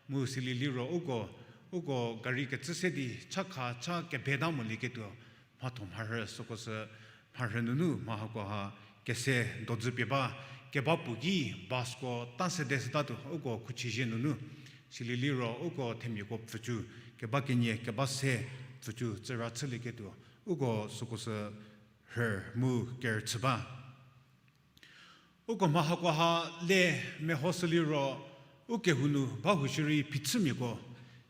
Mu silieliro uko, uko gari kecü se di cha kha cha kebeta molieketuo, mhatho mharhü süko sü mharhü nunu mha hakoha kese dodzüpie ba, keba puo ki busko ta sede sütatuo uko khuchizie nunu. Silieliro uko themiako pfücu, keba kenie keba se pfücu tsüra chülieketuo, uko süko sü rhü mu kerüchü ba. Uko mha hakoha le mehoshüliro, u kehou nu bahou shierei phichümiako,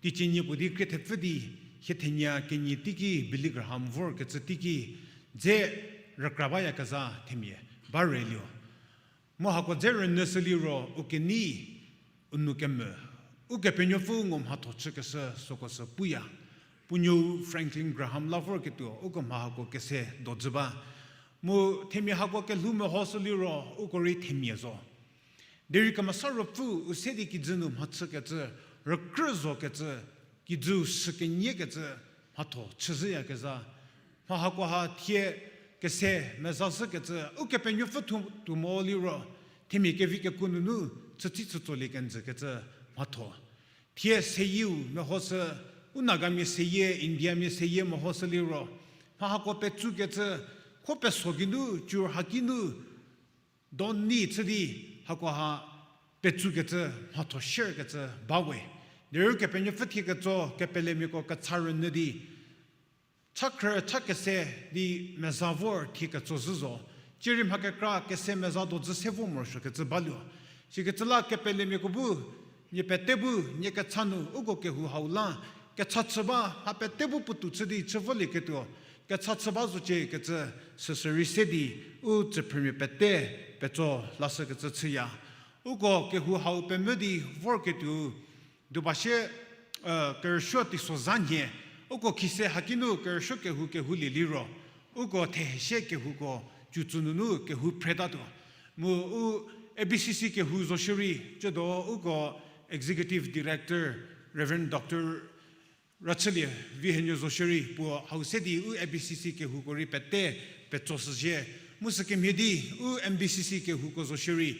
teicie nie puo di krie thepfü di, hie thenie kenie teiki Billy Graham vorkecü teiki, dze rükra bayakezha themia ba rülie. Mu hako dze rünyüshüliro u kenei, u nou kemvü, Ukepenuopfü ngu mhatho chükeshü süko sü puya. Puo nuou Franklin Graham la vorketuo uko mha hako kese dodzü ba. Mu themia hako kelhou mehoshüliro uko rei themia zo. Derei Kemesa Ruopfü u se di kijü nu mhachükecü, rükrü zokecü, kijüu sü keniekecü, mhatho chüzhüyakezha. Mha hakoha thie kese mezashükecü, Ukepenuopfü thu tuo mo liro, themia kevi kekuo nunu chütsi chütsolie kenjükecü mhatho. Thie seyieu mehoshü, u Nagamia seyie, Indiamia seyie mehoshüliro, mha hako petsukecü, kho peso geinu, cur haki nu, doni chü di hakoha petsukecü, mhatho sierkecü bawe. Derei Kepenuopfü thie ketso kepelemiako kecha rünyü di, cha khrü cha kese di meza vor thie ketso zhü zo. Cierei mha kekra kese meza dozü se vo morosuokecü baluo. Sikecü la kepelemiako bu, nie pete bu, nie kecha nu uko kehou hau la, kecha chü ba, mha pete bu puotou chü di chü volieketuo, kecha chü ba zociekecü, süsü rei se di, u tsüphrümia pete, petso lashükecü chüya. Uko kehou hau pemvü di vorketuo, duba sie, kerüsuo teisozha nhie, uko khise haki nu kerüsuo kehou kehoulie liro, uko thehesie kehouko, cütsü nunu kehou phretatuo. Mu u A B C C kehou zo shierei, ciedo uko Executive Director, Reverend Doctor Rachülie Vihenuo zo shierei puo hau se di u A B C C kehouko rei pete petso shüzhie. Mu sükemhie di u M B C C kehouko zo shierei,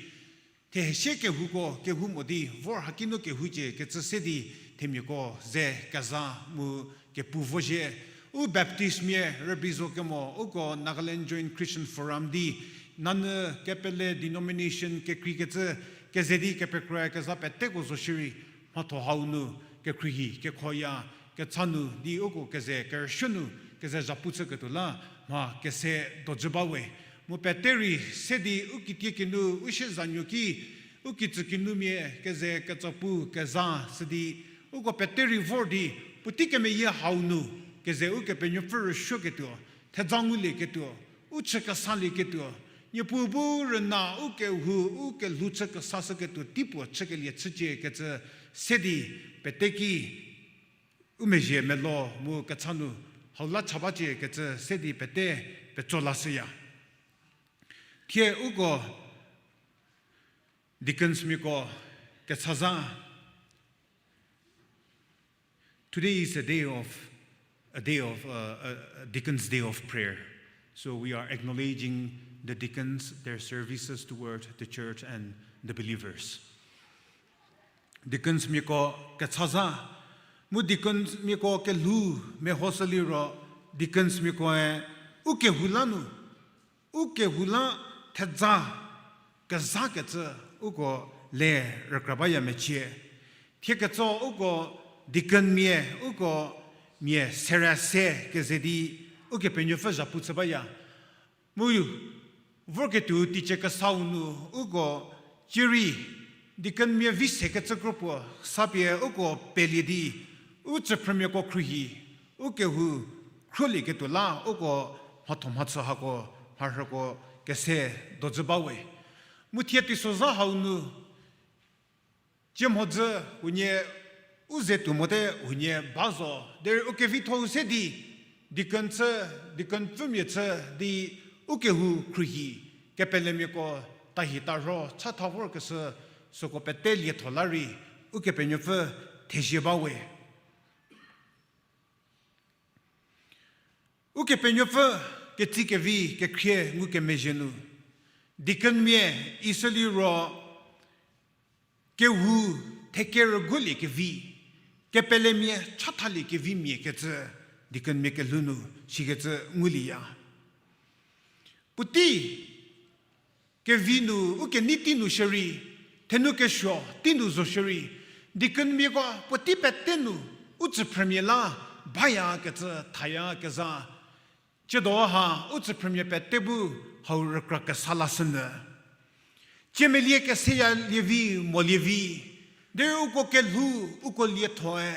thehesie kehouko kehou mo di vor haki nu kehoucie kecü se di themiako ze keza mu kepu vozhie. U Baptistmia rübei zo kemo uko Nagaland Joint Christian Forum di, nanyü kepele denomination kekreikecü keze di kepekroyakezha peteko zo shierei, mhatho hau nu kekhruohi kekhoya, kecha nu di uko keze kerüsuo nu keze zhapu chüketuo la mha kese dojü bawe. Mu pete rei se di u kitiekinu u siezanuo ki, u kitsükinumia keze ketsopu keza shü di, uko pete rei vor di, puotei kemeyie hau nu keze Ukepenuopfü rüsuoketuo, thedza ngulieketuo, u chü kesalieketuo, Niepuu bu rüna u kehou u kelhou chü kesashüketuo teipuo chükelie chücie kecü se di pete ki u mezhie melo mu kecha nu hau la cha bacie kecü se di pete petso lashüya. Thie uko deaconsmiako kechazha, today is a day of, a day of, uh, a Deacons' Day of Prayer. So we are acknowledging the deacons, their services toward the church and the believers. Deaconsmiako kechazha, mu deaconsmiako kelhou mehoshüliro, deaconsmiakoe u kehou la nu, u kehou la thedza kezakecü uko le rükra baya mecie. Thie ketso uko deaconmia, uko mia sere se keze di Ukepenuopfü zhapu chü baya. Mu vorketuo teicie kesau nu uko cierei deaconmia vi sekecü kropuo sapie uko pelie di, u tsüphrümiako khruohi, u kehou khruolieketuo la uko mhatho mhachü hako, mharhüko kese dojü bawe. Mu thie teisozha hau nu cie mhodzü huonie u ze tuo mote huonie ba zo. Derei u kevitho-u se di, deacon chü, deacon pfümia chü di u kehou khruohi, kepelemiako tahi tarho chatha vorkeshü, süko pete lietho la rei Ukepenuopfü thezie bawe. Ukepenuopfü ketsie kevi kekhrie ngukemezhie nu, deaconmia isü liro kehou thekerüguoliekevi, kepelemia chathaliekevi mia kecü deaconmia kelhou nu sikecü ngulieya. Puotei kevi nu, u kenei tei nu shierei, thenu kesuo tei nu zo shierei, deaconmiako puotei pete nu u tsüphrümia la bayakecü thayakezha. Tsiedo ha u tsüphrümia pete bu hau rükra kesa lashünyü. Tsie melie keseya lievi, molievi, derei uko kelhou, uko liethoe,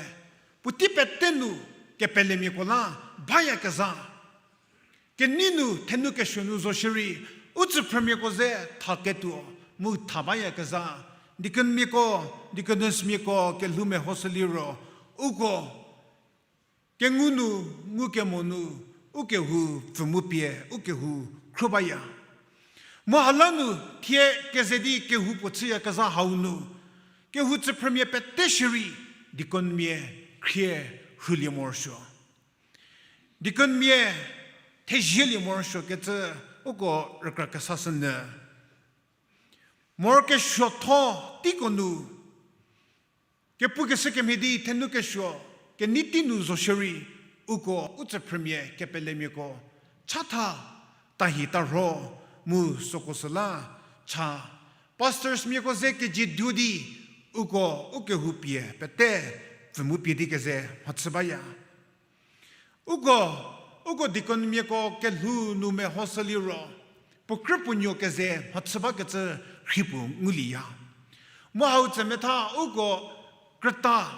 puotei pete nu kepelemiako la bayakezha. Kenei nu thenu kesuo nu zo shierei, u tsüphrümiako ze thaketuo, mu tha bayakezha. Deaconmiako, deaconessmiako kelhou mehoshü liro, uko kengu nu, ngukemo nu, u kehou pfü mu pie, u kehou khro baya. Mu ha la nu thie keze di kehou puo chüyakezha hau nu, kehou tsüphrümia pete shierei, deaconmia khrie rhulie morosuo. Deaconmia thezielie morosuokecü uko rükra kesashünyü. Morokesuotho teiko nu, kepukeshü kemhie di thenu kesuo, kenei tei nu zo shierei, uko u tsüphrümia kepelemiako chatha, tahi tarho, mu süko süla cha. Pastorsmiako ze kezie duo di, uko u kehou pie pete pfü mu pie di keze mhachü baya. Uko, uko deaconmiako kelhou nu mehoshü liro, puo krü puo nuo keze mhachü bakecü rhi puo ngulieya. Mu hau tsemetha uko krüta,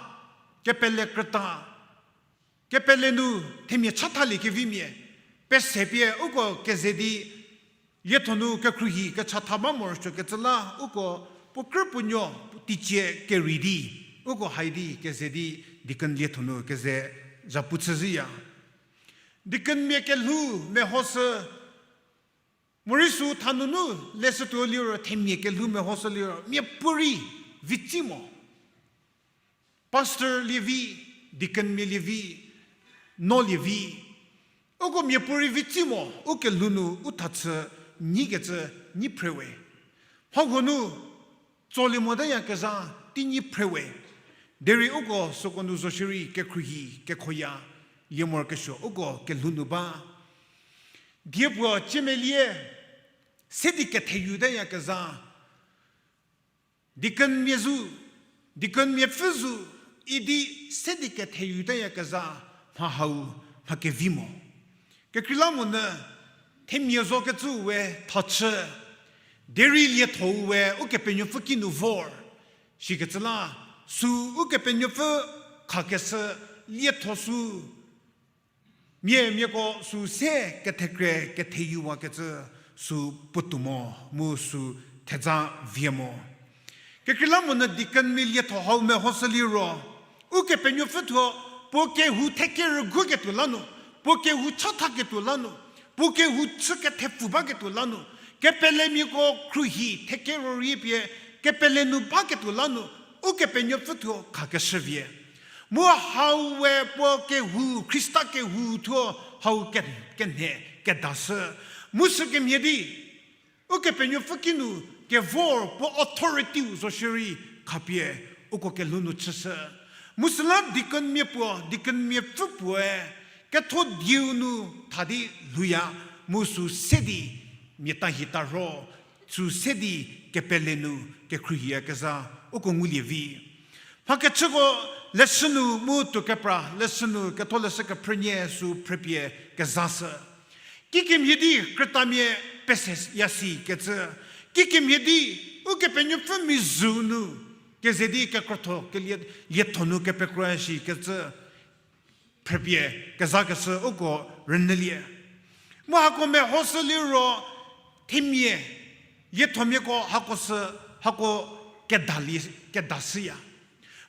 kepele krüta, kepele nu themia chathaliekevi mia, pese pie uko keze di, lietho nu kekhruohi kechatha ba morosuokecü la uko puo krü puo nuo teicie kerei di, uko hai di keze di deacon lietho nu keze zhapu chüzhüya. Deaconmia kelhou mehoshü, morei sü thanunu leshütuo liro themia kelhou mehoshü liro miapuorei vitsi mo. Pastor lievi, deaconmia lievi, no lievi, uko miapuorei vitsi mo, u kelhou nu u thachü nyikecü nyi phre we. Mhahuo nu tsolie motayakezha tei nyi phre we. Derei uko süko nu zo shierei kekhruohi, kekhoya, lie morokesuo uko kelhou nu ba. Diepuo ciemelie, se di ketheyu tayakezha, deaconmia zu, deaconmia pfü zu, idi se di ketheyu tayakezha mha hau mha kevi mo. Kekreilamonyü themia zokecü we thachü, derei lietho we Ukepenuopfü kinu vor, sikecü la, sü Ukepenuopfü khakeshü lietho sü, mia miako sü se kethekre ketheyuwakecü sü puotou mo, mu sü thedza vie mo. Kekreilamonyü deaconmia lietho hau mehoshü liro, Ukepenuopfü thuo puo kehou thekerüguoketuo la nu, puo kehou chathaketuo la nu, puo kehou chü kethepfu baketuo la nu, kepelemiako khruohi thekero rie pie kepele nu baketuo la nu, Ukepenuopfü thuo khakeshü vie. Mu hau we puo kehou, Khrista kehou thuo hau ke-, kenhe kedashü. Mu sükemhie di, Ukepenuopfü kinu kevor puo authority-u zo shierei khapie uko kelhou nu chüshü. Mu süla deaconmia puo, deaconmia pfü puoe, ketho dieu nu tha di lhouya, mu sü se di mia tahi tarho, sü se di kepele nu kekhruohiyakezha uko ngulie vi. Mhakechüko leshü nu mu tuo kepra leshü nu Ketholeshü Kephrünie sü phrüpie kezashü. Kikemhie di krütamia pese yasi kecü. Kikemhie di Ukepenuopfü mizhü nu keze di kekrotho kelie, lietho nu kepekro yashi kecü. Phrüpie kezakeshü uko rünyülie. Mu hako mehoshü liro themia, liethomiako hako sü, hako kedali, kedashüya.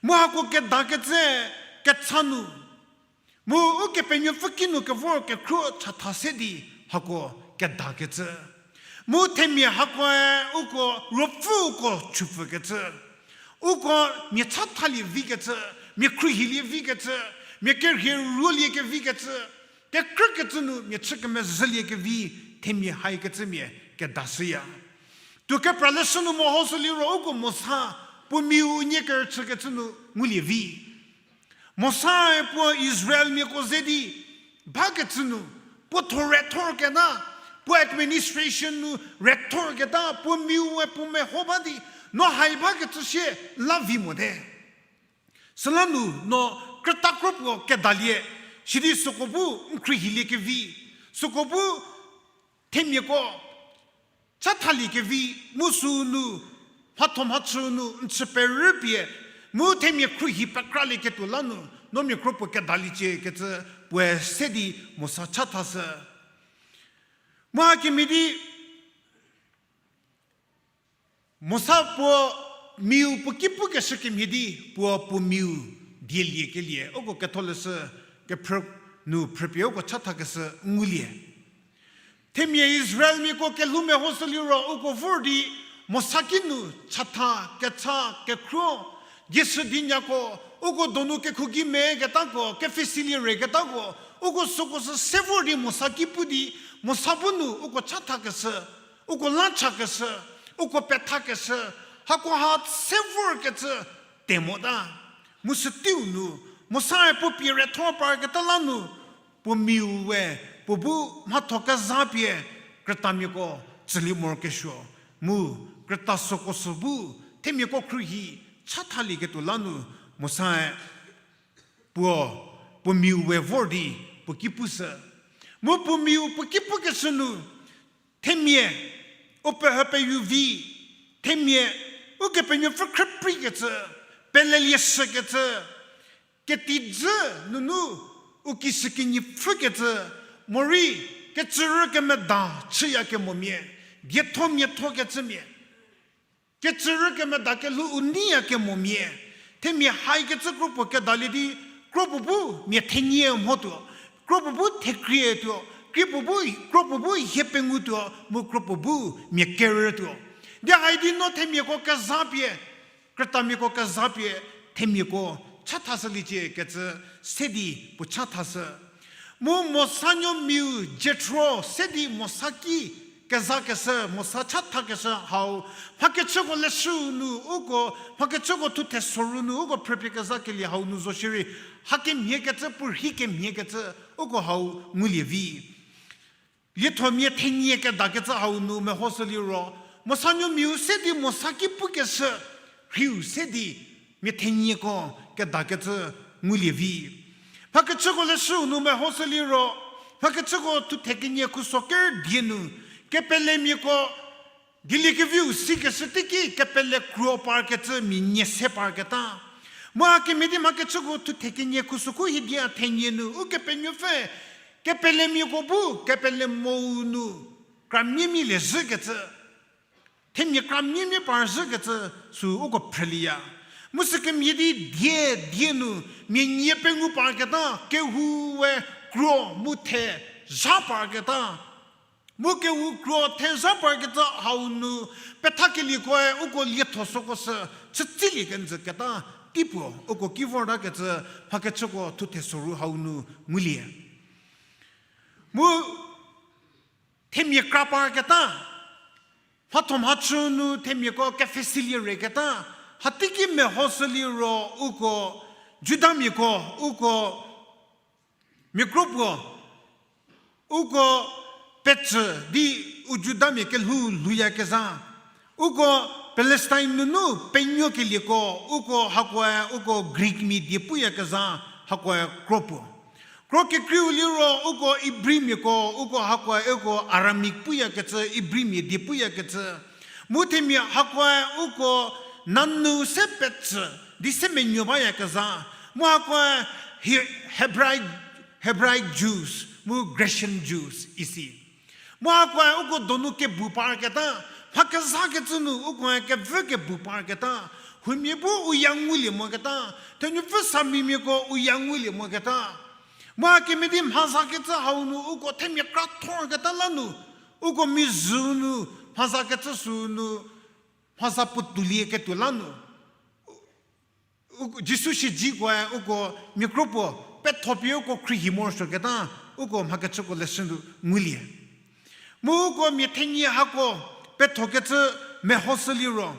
Mu hako kedakecü kecha nu. Mu Ukepenuopfü kinu kevor kekhruo chatha se di hako kedakecü. Mu themia hakoe uko ruopfüko chüpfükecü. Uko mia chathalie vikecü, mia khruohilie vikecü, mia kerhie ruolie kevikecü, kekrükecü nu mia chü kemezhülie kevi, themia haikecümia kedashüya. Tuo kepra leshü nu mehoshü liro uko Mosa puo miu unie kerüchükecü nu ngulie vi. Mosae puo Israelmiako ze di bakecü nu, puo tho rethorketa, puo administration nu rethorketa, puo miue puo meho ba di, no hai bakecü sie la vi mote. Süla nu no krüta kro puo kedalie, sidi süko bu n khruohilie kevi, süko bu themiako chathalie kevi, mu sünu, mhatho mhachü nu n chü perüpie, mu themia khruohi pekralieketuo la nu, no mia kro puo kedaliecie kecü puoe se di Mosa chathashü. Mu hakemhie di, Mosa puo miu puo ki pukeshü kemhie di, puo puo miu dieliekelie uko Ketholeshü Kephrü nu phrüpie uko chathakeshü ngulie. Themia Israelmiako kelhou mehoshü liro uko vor di Mosa kinu chatha, kecha, kekhruo, dieshü dinyako, uko donu kekhogi meketako, kepfhesilie reketako, uko süko sü se vor di Mosa ki pu di, Mosa bu nu uko chathakeshü, uko la chakeshü, uko pethakeshü, hakoha se vorkecü te mota. Mu süteiu nu, Mosae puo pie rethor parketa la nu, puo miu we, puo bu mhatho kezapie, krütamiako tsülie morokesuo. Mu, krüta süko sü bu, themiako khruohi, chathalieketuo la nu, Mosae puo, puo miu we vor di, puo ki pushü. Mu puo miu puo ki pukeshü nu, themia, u pehü peyu vi, themia, Ukepenuopfü khrüprikecü, pelelieshükecü, ketijü nunu, u kishükinyi pfhükecü, morei, kecürü kemeda chüyakemomia, dietho miatho kecümia. Kecürü kemeda kelhou u neiyakemomia. Themia haikecü kropuo kedalie di, kropuo bu mia thenie mhotuo, kropuo bu thekrie tuo, kropuo bu, kropuo bu hie pengutuo, mu kropuo bu mia kerütuo. Di hai di no themiako kezapie, krütamiako kezapie, themiako chathashüliecie kecü se di puo chathashü. Mu Mosanuo miu Jethro se di Mosa ki kezakeshü, Mosa chathakeshü hau, mhakechüko leshüu nu uko, mhakechüko thuthe soru nu uko phrüpie kezakelie hau nu zo shierei, hakemhiekecü, puorhi kemhiekecü, uko hau ngulie vi. Liethomia thenie kedakecü hau nu mehoshü liro, Mosanuo miu se di Mosa ki pukeshü, rhiu se di mia thenieko kedakecü ngulie vi. Mhakechüko leshüu nu mehoshü liro, mhakechüko thuthe kenie khuso ker die nu, kepelemiako dieliekeviu sikeshü teiki kepele kro parkecü mia nie se parketa. Mu hakemhie di mhakechüko thuthe kenie khuso khu hiedia thenie nu Ukepenuopfü, kepelemiako bu kepele mou nu, kramia mia lie zhükecü, themia kramia mia par zhükecü sü uko phrülieya. Mu sükemhie di die, die nu, mia nie pengu parketa, kehou we kro mu the zha parketa. Mu kehou kro the zha parketa hau nu, pethakeliekoe uko lietho süko sü, chütsilie kenjüketa, teipuo uko ki vortakecü, mhakechüko thuthe soru hau nu ngulie. Mu themia kra parketa, mhatho mhachü nu themiako kepfhesilie reketa, hateiki mehoshü liro uko, Judamiako, uko, mia kro puo, uko pecü di u Judamia kelhou lhouyakezha, uko Palestine nunu penuokelieko, uko hakoe uko Greek mia die puyakezha hakoe kro puo. Kro kekreiu liro uko Ibrimiako, uko hakoe uko Aramaic puyakecü, Ibrimia die puyakecü. Mu themia hakoe uko nanyü se petsü di se menuo bayakezha. Mu hakoe He-, Hebraic, Hebraic Jews, mu Grecian Jews isi. Mu hakoe uko donu kebu parketa, mha kezhakecü nu ukoe kevü kebu parketa, huomia bu u ya ngulie moketa, thenupfü samimiako u ya ngulie moketa. Mu hakemhie di mha zakecü hau nu uko themia kra thorketa la nu, uko mizhü nu mha zakecü sü nu, mha za puo tuolieketuo la nu, u-, Jisu siedzikoe uko mia kro puo pethopie uko khruohi morosuoketa, uko mhakecüko leshü nu ngulie. Mu uko mia thenie hako pethokecü mehoshü liro,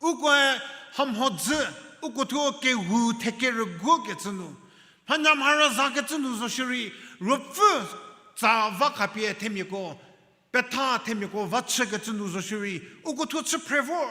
ukoe hamhodzü, uko thuo kehou thekerüguokecü nu, mhanyamhara zakecü nu zo shierei, ruopfü tsa va khapie themiako, petha themiako va chükecü nu zo shierei, uko thuo chü phre vor.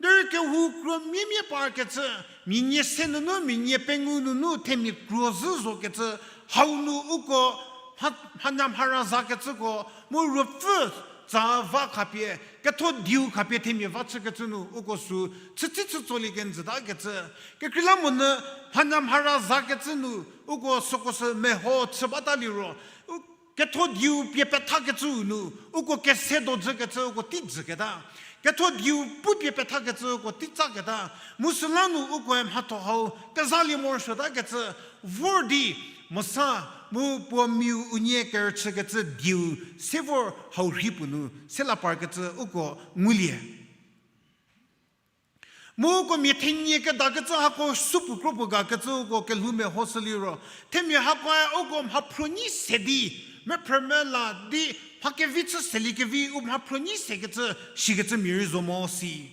Derei kehou kro miemie parkecü, mia nie se nunu, mia nie pengou nunu themia kro zhü zokecü, hau nu uko mha-, mhanyamhara zakecüko, mu ruopfü tsa va khapie, ketho dieu khapie themia va chükecü nu uko sü chütsi chütsolie kenjütakecü. Kekreilamonyü mhanyamhara zakecü nu uko süko sü meho chü bata liro, u-, ketho dieu pie pethakecüu nu uko kese dojükecü uko tei jüketa. Ketho dieu pu pie pethakecü uko tei tsaketa. Mu süla nu ukoe mhatho hau kezalie morosuotakecü vor di, mosa mu puo miu unie kerüchükecü dieu se vor hau rhi puo nu se la parkecü uko ngulie. Mu uko mia thenie kedakecü hako supuo kro puo gakecü uko kelhou mehoshü liro, themia hakoe uko mhaphruo nyi se di, mephrümela di, mha kevi chü seliekevi u mhaphruo nyi sekecü, shikecü mia rei zo mo si.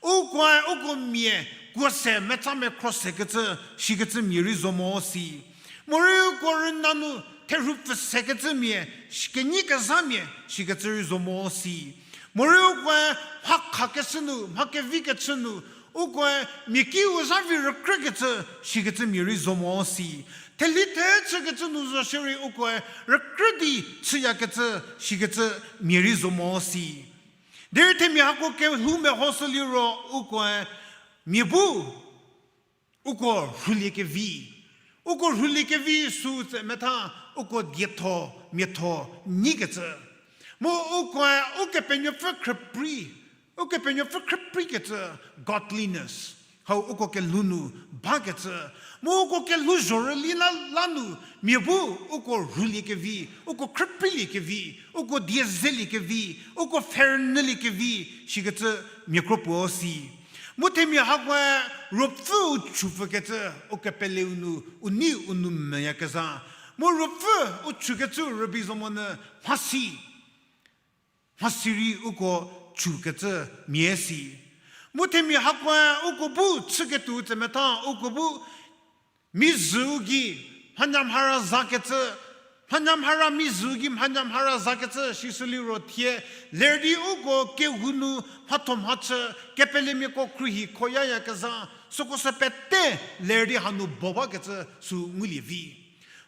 Ukoe uko mia kuo se metsa mekhro sekecü, shikecü mia rei zo mo si. Morei uko rüna nu therhu pfü sekecü mia, shi-, kenyi kezhamia, shikecü rei zo mo si. Morei ukoe mha khakeshü nu, mha kevi kechü nu, ukoe mia kiu zha vi rükrükecü, shikecü mia rei zo mo si. Theli the chükecü nu zo shierei ukoe rükrü di chüyakecü, shikecü mia rei zo mo si. Derei themia hako kelhou mehoshü liro ukoe mia bu uko rhuliekevi. Uko rhuliekevi sü tse metha uko dietho, miatho nyikecü. Mu ukoe Ukepenuopfü khrüprei, Ukepenuopfü khrüpreikecü, godliness. Hau uko kelhou nu bakecü. Mu uko kelhou zhorüli la, la nu, mia bu uko rhuliekevi, uko khrüpreiliekevi, uko die zeliekevi, uko pfhernyüliekevi, shikecü mia kro puo si. Mu themia hakoe ruopfüu chupfükecü, ukepeleu nu, u nei u nou meyakezha. Mu ruopfü u chukecü rübei zo monyü mhasi. Mhasi rei uko chukecü mia si. Mu themia hakoe uko bu chüketuo tse metha uko bu mizhüu gei mhanyamhara zakecü, mhanyamhara mizhüu gei mhanyamhara zakecü sishü liro thie, ler di uko kehou nu mhatho mhachü, kepelemiako khruohi khoyayakezha, süko sü pete ler di hanu bo bakecü sü ngulie vi.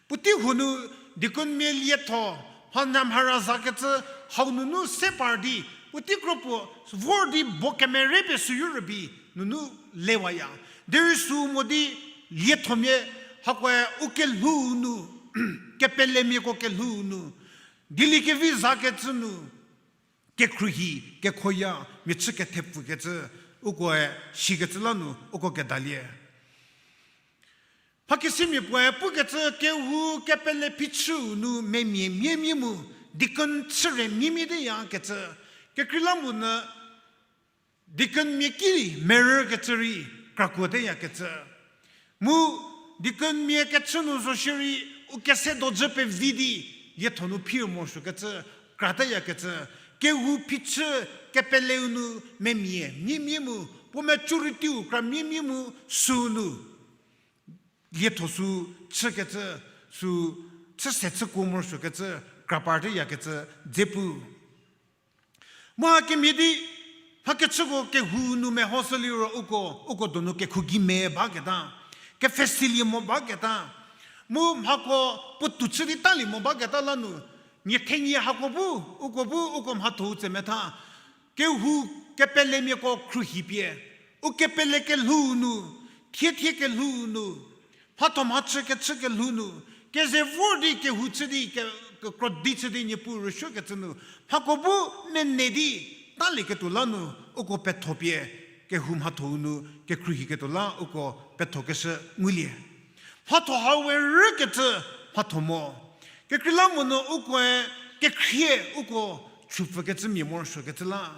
Puotei huo nu deaconmia lietho, mhanyamhara zakecü hau nunu se par di, puotei kro puo vor di bo kemere pie süu rübei nunu lewaya. Derei sü mo di liethomia hakoe u kelhou nu, kepelemiako kelhou nu, dieliekevi zakecü nu, kekhruohi, kekhoya, mia chü kethepfükecü, ukoe shikecü la nu uko kedalie. Mhakesimia puoe pukecü kehou kepele phichüu nu memia miemie mu, deacon chüre miemie teyakecü, kekreilamonyü deaconmia ki merükecü rei krakuo teyakecü. Mu deaconmia kechü nu zo shierei u kese dojü pevi di lietho nu phiu morosuokecü, krateyakecü. Kehou phichü kepeleu nu memia miemie mu, puo maturity-u kra miemie mu sünu lietho sü chükecü, sü chüse chükuo morosuokecü, kra parteyakecü dze pu. Mu hakemhie di Mha kechüko kehou nu mehoshü liro uko, uko donu kekhu gei me baketa, kepfhesilie mo baketa, mu mhako puotou chü di talie mo baketa la nu, mia thenie hako bu, uko bu, uko mhatho-u tsemetha, kehou kepelemiako khruohipie, u kepele kelhou nu, thiethie kelhou nu, mhatho mhachü kechü kelhou nu, keze vor di kehou chü di, ke-, kekrodi chü di Niepuu rüsuokecü nu, mhako bu mene di talieketuo la nu, uko pethopie, kehou mhatho-u nu kekhruohiketuo la uko pethokeshü ngulie. Mhatho hau we rükecü mhatho mo. Kekreilamonyü ukoe kekhrie uko chupfükecü mia morosuokecü la.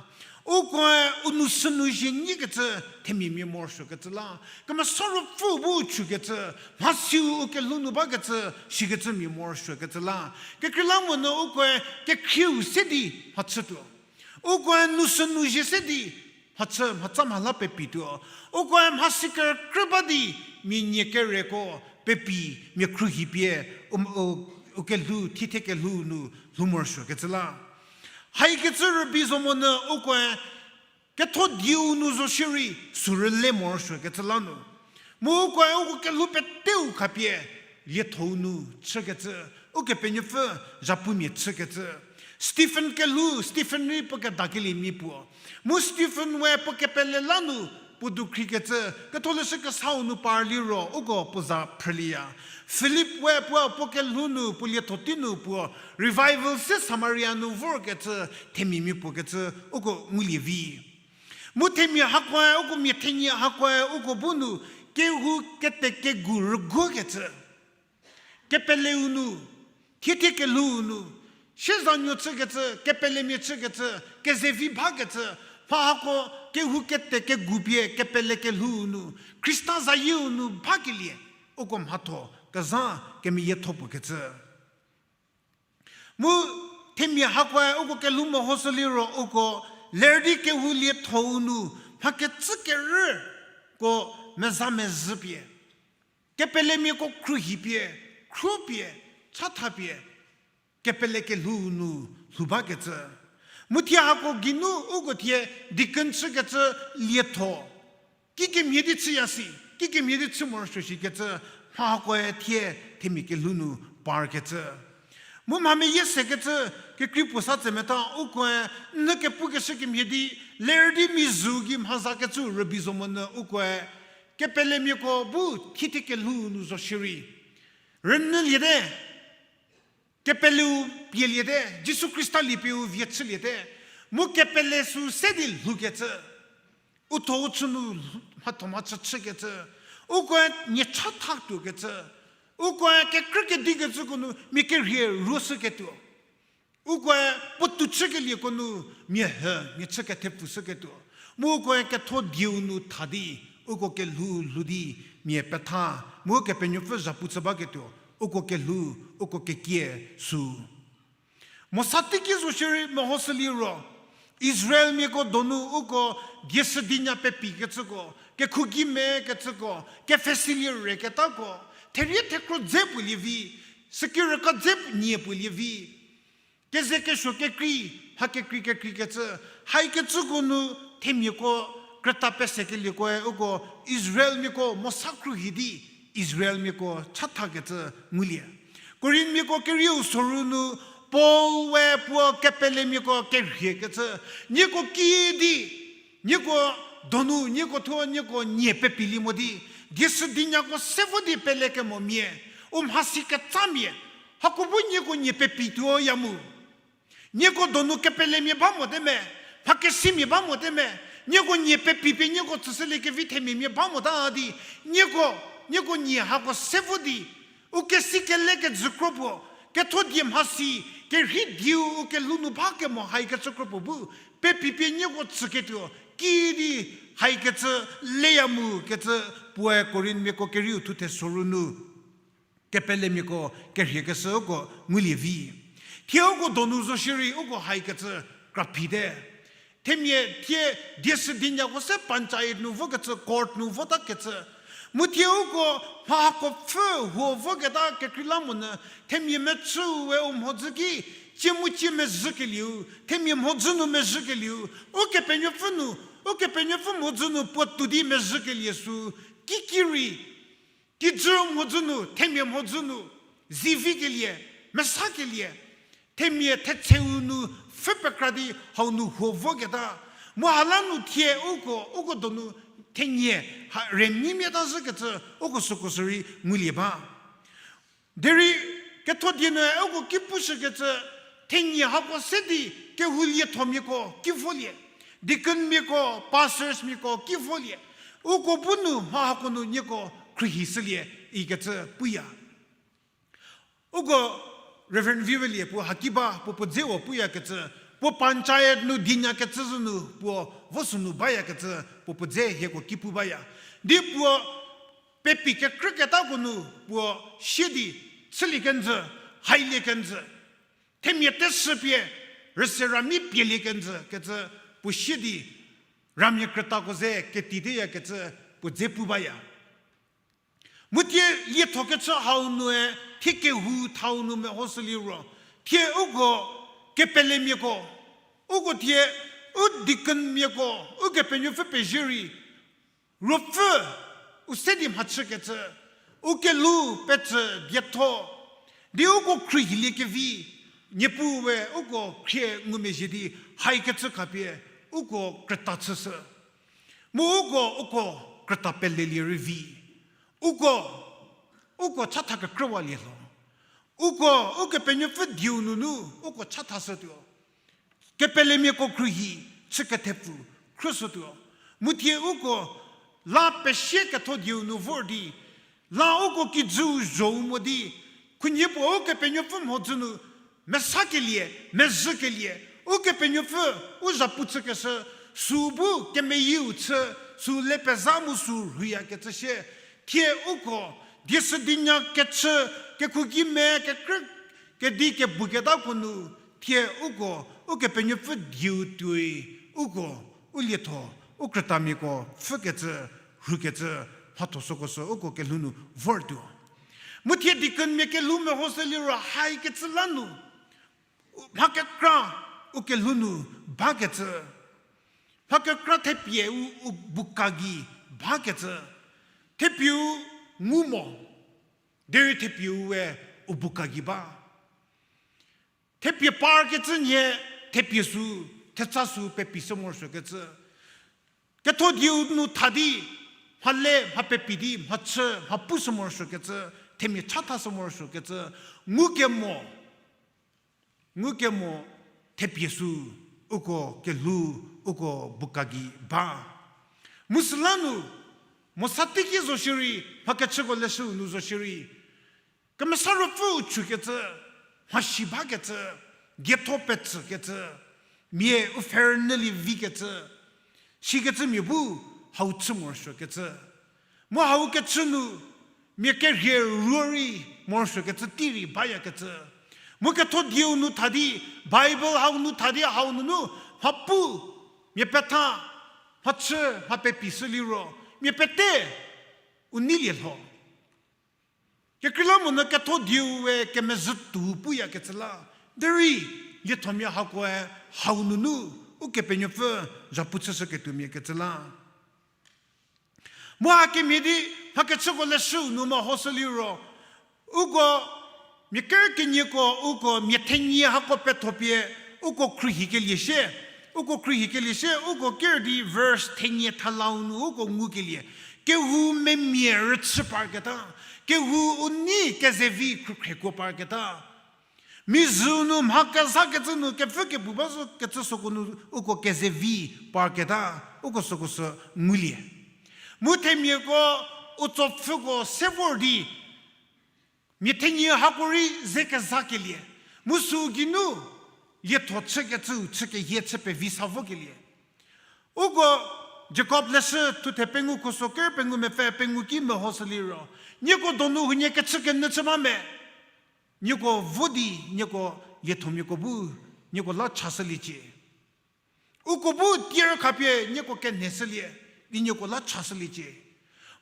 Ukoe u nou sünu zhie nyikecü themia mia morosuokecü la. Kemesa Ruopfü bu chükecü, mhasiu u kelhou nu bakecü, shikecü mia morosuokecü la. Kekreilamonyü ukoe kekhrieu se di mhachütuo. Ukoe nou sünu zhie se di mhachü mhatsa mhala pepituo. Ukoe mhasi kerükrü ba di mia nie kereko pepi, mia khruohipie, u, u, u kelhou, thiethie kelhou nu lhou morosuokecü la. Haikecü rübei zomonyü ukoe ketho dieu nu zo shierei sü rüle morosuokecü la nu. Mu ukoe uko kelhou peteu khapie lietho-u nu chükecü, Ukepenuopfü zhapumia chükecü. Stephen kelhou, Stephen rei puo kedakeliemia puo. Mu Stephen we puo kepele la nu puo dukhrikecü, Ketholeshü Kesau nu par liro uko puo za phrülieya. Philip we puo puo kelhou nu, puo lietho tei nu puo revival se Samaria nu vorkecü, themia mia puokecü uko ngulie vi. Mu themia hakoe, uko mia thenie hakoe, uko bu nu, kehou kete kegu rüguokecü. Kepeleu nu, thiethie kelhou nu, siezanuo chükecü, kepelemia chükecü, kezevi bakecü, mha hako kehou kete kegu pie kepele kelhou nu, Khrista zayieu nu bakelie, uko mhatho kezha kemeyietho puokecü. Mu themia hakoe uko kelhou mehoshü liro uko ler di kehou lietho-u nu mha kecü kerüko meza mezhü pie, kepelemiako khruohipie, khruopie, chathapie, kepele kelhou nu lhou bakecü. Mu thie hako geinu uko thie deacon chükecü lietho kikemhie di chüya si, kikemhie di chü morosuo shikecü, mha hakoe thie themia kelhou nu parkecü. Mu mha meyie sekecü, kekrei puo sa tsemetha ukoe, n nyü kepukeshü kemhie di, ler di mizhü gei mha zakecü rübei zomonyü ukoe, kepelemiako bu thiethie kelhou nu zo shierei rünyüliete, kepeleu pieliete, Jisu Khrista liepie u vie chüliete, mu kepele sü se di lhoukecü, u tho u chü nu mhatho mhachü chükecü, ukoe nie chatha tuokecü, ukoe kekrü kedikecüko nu mia kerhie ruoshüketuo. Ukoe puotou chükelieko nu mia he, mia chü kethepfushüketuo. Mu ukoe ketho dieu nu tha di, uko kelhou lhou di, mia petha, mu Kepenuopfü zhapu chü baketuo, uko kelhou, uko kekie sü. Mosa teiki zo shierei mehoshü liro, Israelmiako donu uko dieshüdinya pepikecüko, kekhu gei mekecüko, kepfhesilie reketako, therie thekro dze puolie vi, sükirüka dze nie puolie vi, keze kesuo kekrei, mha kekrei kekreikecü, haikecüko nu themiako krüta pesekeliekoe uko Israelmiako Mosa khruohi di Israelmiako chathakecü ngulie. Korinthmiako kerieu soru nu Paul we puo kepelemiako kerhiekecü, nieko kiüdi, nieko donu, nieko thuo, nieko nie pepilie mo di, dieshüdinyako se vo di pelekemomia, u mhasi ketsamia, hako bu nieko nie pepituoya mu. Nieko donu kepelemia ba mote me, mhakesimia ba mote me, nieko nie pepipie nieko tsüshüliekevi themiamia ba mota di, nieko, nieko nie hako se vo di, u kesi kele kejü kro puo, ketho die mhasi, kerhei dieu u kelhou nu ba kemo haikecü kro puo bu, pepipie nieko tsüketuo, kiüdi haikecü leya mu kecü puoe Korinthmiako kerieu thuthe soru nu kepelemiako kerhiekeshüko ngulie vi. Thie uko donu zo shierei uko haikecü kraphite. Themia thie dieshüdinyako se panchayat nu vokecü, court nu votakecü. Mu thie uko mha hako pfhü huo voketa kekreilamonyü themia mechüu we u mhodzü ki Cie mu cie mezhükelieu, themia mhodzü nu mezhükelieu, Ukepenuopfü nu, Ukepenuopfü mhodzü nu puo tuo di mezhükelie sü, kiki rei, kijü mhodzü nu, themia mhodzü nu, zivikelie, mesakelie, themia thecheu nu pfhü pekra di hau nu huo voketa. Mu hala nu thie uko, uko donu thenie, ha, rünyimia ta zhükecü, uko süko sü rei ngulie ba. Derei ketho die nu uko ki pushükecü, thenie hako se di kehou liethomiako ki volie, deaconmiako, pastorsmiako ki volie, uko bu nu mha hako nu nieko khruohi shülie ikecü puya. Uko Reverend Vivelie puo haki ba, puo puo dzeu puyakecü, puo panchayat nu dinyakecü zhü nu puo vo sünu bayakecü, puo puo dze hieko ki pu baya. Di puo pepi kekrüketako nu puo sie di chülie kenjü, hailie kenjü, themia teshü pie, rüse rami pielie kenjü kecü puo sie di, ramia krütako ze ketiteyakecü puo dze pu baya. Mu thie liethokechü hau nue, thie kehou thau nu mehoshü liro, thie uko kepelemiako, uko thie u deaconmiako, Ukepenuopfü pezie rei, ruopfü, u se di mhachükecü, u kelhou petsü dietho, di uko khruohilie kevi, Niepuu we uko khrie ngumezhie di haikecü khapie, uko krüta chüshü. Mu uko, uko krüta pelelie rei vi. Uko, uko chatha kekrüwalie lho. Uko, Ukepenuopfü dieu nunu, uko chathashütuo. Kepelemiako khruohi, chü kethepfu, khrüshütuo. Mu thie uko, la pesie ketho dieu nu vor di, la uko kijüu zhou mo di, khunhie puo Ukepenuopfü mhodzü nu, mesakelie, mezhükelie, Ukepenuopfü, u zhapu chükeshü, sü bu kemeyieu chü, sü le peza mu sü rhuyakecü sie, thie uko, die sü dinyakechü, kekhuki me, kekrü, kedi kebuketako nu, thie uko, Ukepenuopfü dieu tuoi, uko, u lietho, u krütamiako, pfhükecü, rhukecü, mhatho süko sü, uko kelhou nu vortuo. Mu thie deaconmia kelhou mehoshü liro haikecü la nu, mha kekra u kelhou nu bakecü. Mha kekra thepie u, u buka gei bakecü. Thepieu ngu mo. Derei thepieu we u buka gei ba. Thepie parkecü nhie, thepie sü, thetsa sü pepishü morosuokecü. Ketho dieu nu tha di, mha le, mha pepi di, mha chü, mha pushü morosuokecü, themia chathashü morosuokecü, ngukemo, ngukemo thepie sü, uko kelhou, uko buka gei ba. Mu süla nu, mosa teiki zo shierei, mha kechüko leshüu nu zo shierei, Kemesa Ruopfüu chükecü, mhasi bakecü, dietho petsükecü, mia u pfhe rünyülie vikecü, sikecü mia bu hau chü morosuokecü. Mu hau kechü nu, mia kerhie ruo rei morosuokecü tei rei bayakecü. Mu ketho dieu nu tha di, Bible hau nu tha di hau nunu, mha pu, mia petha, mha chü, mha pepishü liro, mia pete, u neilie lho. Kekreilamonyü ketho dieu we kemezhü tuo puyakecü la, derei liethomia hakoe hau nunu Ukepenuopfü zhapu chüshüketuomiakecü la. Mu hakemhie di mha kechüko leshüu nu mehoshü liro, uko mia ker kenieko, uko mia thenie hako pethopie, uko khruohikelie sie, uko khruohikelie sie, uko ker di verse thenie thalau nu uko ngukelie. Kehou memia rüchü parketa, kehou u nei kezevi khrükhrekuo parketa. Mizhü nu mha kezhakecü nu kepfü kebu ba zo kecü süko nu uko kezevi parketa, uko süko sü ngulie. Mu themiako u tsopfüko se vor di, mia thenie hako rei ze kezhakelie. Mu sü geinu lietho chükecüu chü kehie chü pevi sa vokelie. Uko Jakob leshü thuthe pengou khuso ker pengou mepfü pengou ki mehoshü liro, nieko donu huonie kechü kenyü chü ba me. Nieko vo di nieko liethomiako bu nieko la chashüliecie. Uko bu tier khapie nieko kenheshülie, di nieko la chashüliecie.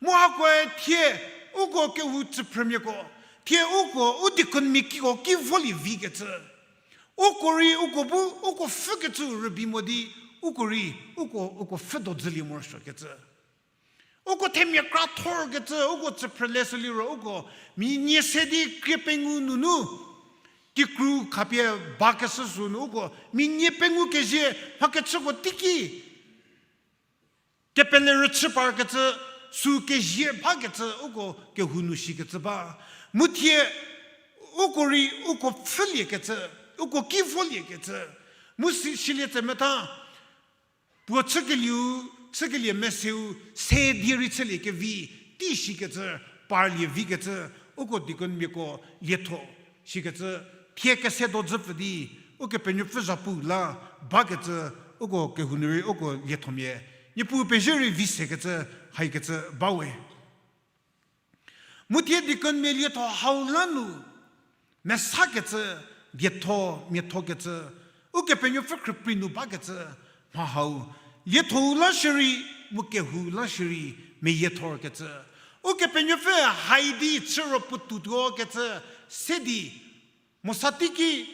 Mu hakoe thie uko kehou tsüphrümiako, thie uko u deaconmia kiko ki volie vikecü. Uko rei uko bu, uko pfhükecü rübei mo di, uko rei, uko, uko pfhü do dzülie morosuokecü. Uko themia kra thorkecü, uko tsüphrüle sü liro, uko minie se di krie pengou nunu, kikru khapie bakeshü sünu, uko minie pengou kezie, mhakechüko teiki, kepele rüchü parkecü, sü kezie bakecü, uko kehou nu shikecü ba. Mu thie, uko rei, uko pfhüliekecü, uko ki voliekecü. Mu si, silie tse metha, puo chükelieu, chükelie meseu, se die rei chülie kevi, tei shikecü, parlie vikecü, uko deaconmiako lietho, shikecü, thie kese do dzüpfü di, Ukepenuopfü zhapu la, bakecü, uko kehou nu rei uko liethomia, Niepuu pezie rei vi sekecü, haikecü bawe. Mu thie deaconmia lietho hau la nu, mesakecü, dietho, miathokecü, Ukepenuopfü khrüprei nu bakecü, mha hau, lietho-u la shierei, mu kehou la shierei, meyiethorkecü. Ukepenuopfü hai di chü ro puotou tuokecü, se di, mosa teiki,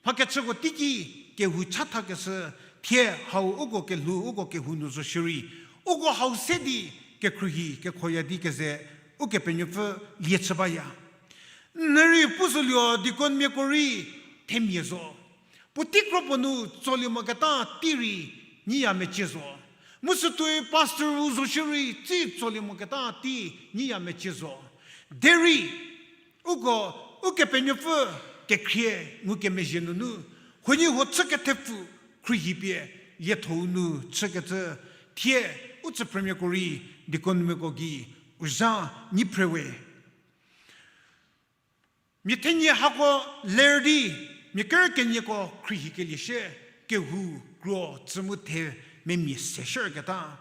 mhakechüko teiki, kehou chathakeshü, thie hau uko kelhou, uko kehou nu zo shierei, uko hau se di, kekhruohi, kekhoya di keze, Ukepenuopfü lie chü baya. N rei pushüluo deaconmiako rei themia zo. Puotei kro puo nu tsolie moketa tei rei nyiya mecie zo. Mu sütuoi pastor-u zo shierei tsi tsolie moketa tei nyiya mecie zo. Derei, uko, Ukepenuopfü kekhrie ngukemezhie nunu, huoniehuo chü kethepfu khruohi pie lietho-u nu chükecü, thie u tsüphrümiako rei deaconmiako gei u zha nyi phre we. Mia thenie hako ler di, mia kerü kenieko khruohikelie shie, kehou kro tsü mu the memia se shürketa.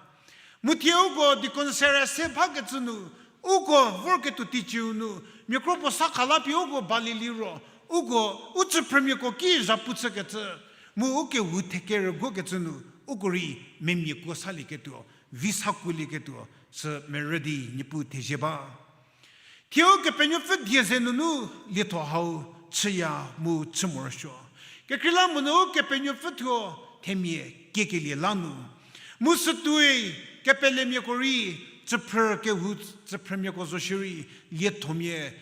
Mu thie uko deacon sere se bakecü nu, uko vorketuo teiciu nu, mia kro puo sa khala pie uko balie liro, uko u tsüphrümiako ki zhapu chükecü, mu u kehou thekerügokecü nu, uko rei memia kuo salieketuo, vi sa kuolieketuo, sü merü di Niepuu thezie ba. Thie Ukepenuopfü die ze nunu lietho hau chüya mu chü morosuo. Kekreilamonyü Ukepenuopfü thuo themia kiekelie la nu. Mu sütuoi kepelemiako rei, tsüphrü kehou tsüphrümiako zo shierei, liethomia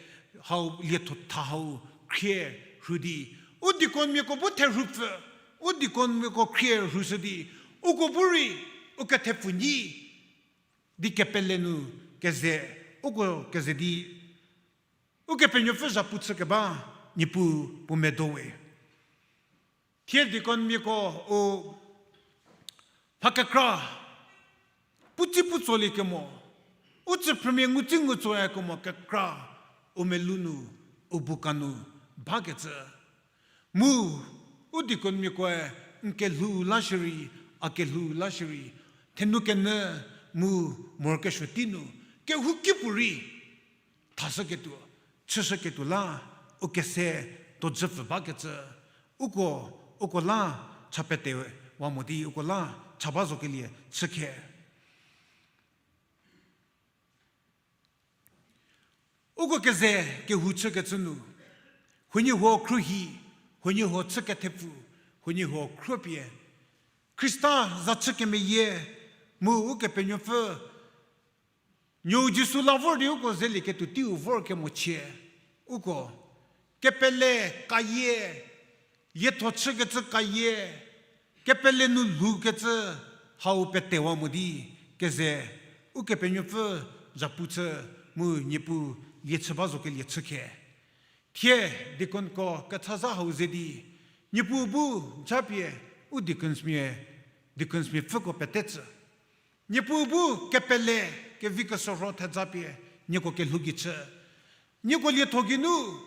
hau, lietho tha hau khrie rhu di. U deaconmiako bu therhupfü, u deaconmiako khrie rhushü di, uko bu rei, u kethepfu nyi, di kepele nu keze, uko keze di, Ukepenuopfü zhapu chükeba, Niepuu puo medo we. Thie deaconmiako u mha kekra, puotei puo tsolie kemo, u tsüphrümia ngutsi ngutsoya kemo kekra, u melou nu, u bu ka nu, bakecü. Mu, u deaconmiakoe, n kelhou la shierei, a kelhou la shierei, thenu kenyü, mu, morokesuo tei nu, kehouki puorei, thashüketuo, chüshüketuo la, u kese, tuo dzüpfü bakecü, uko, uko la, cha pete wa mo di, uko la, cha ba zokelie, chükhe. Uko keze kehou chükecü nu, huoniehuo khruohi, huoniehuo chü kethepfu, huoniehuo khruopie, Khrista za chü kemeyie, mu Ukepenuopfü, Nuou Jisu la vor di uko zelieketuo teiu vor kemochie, uko, kepele kayie, lietho chükecü kayie, kepele nu lhoukecü hau petewa mo di, keze, Ukepenuopfü, zhapu chü, mu Niepuu, lie chü ba zokelie chükhe. Thie, deaconko kechazha hau ze di, Niepuu bu, japie, u deaconsmia, deaconsmiapfüko pete tsü. Niepuu bu kepele, kevi kesorho thejapie, nieko kelhou gei chü. Nieko lietho geinu,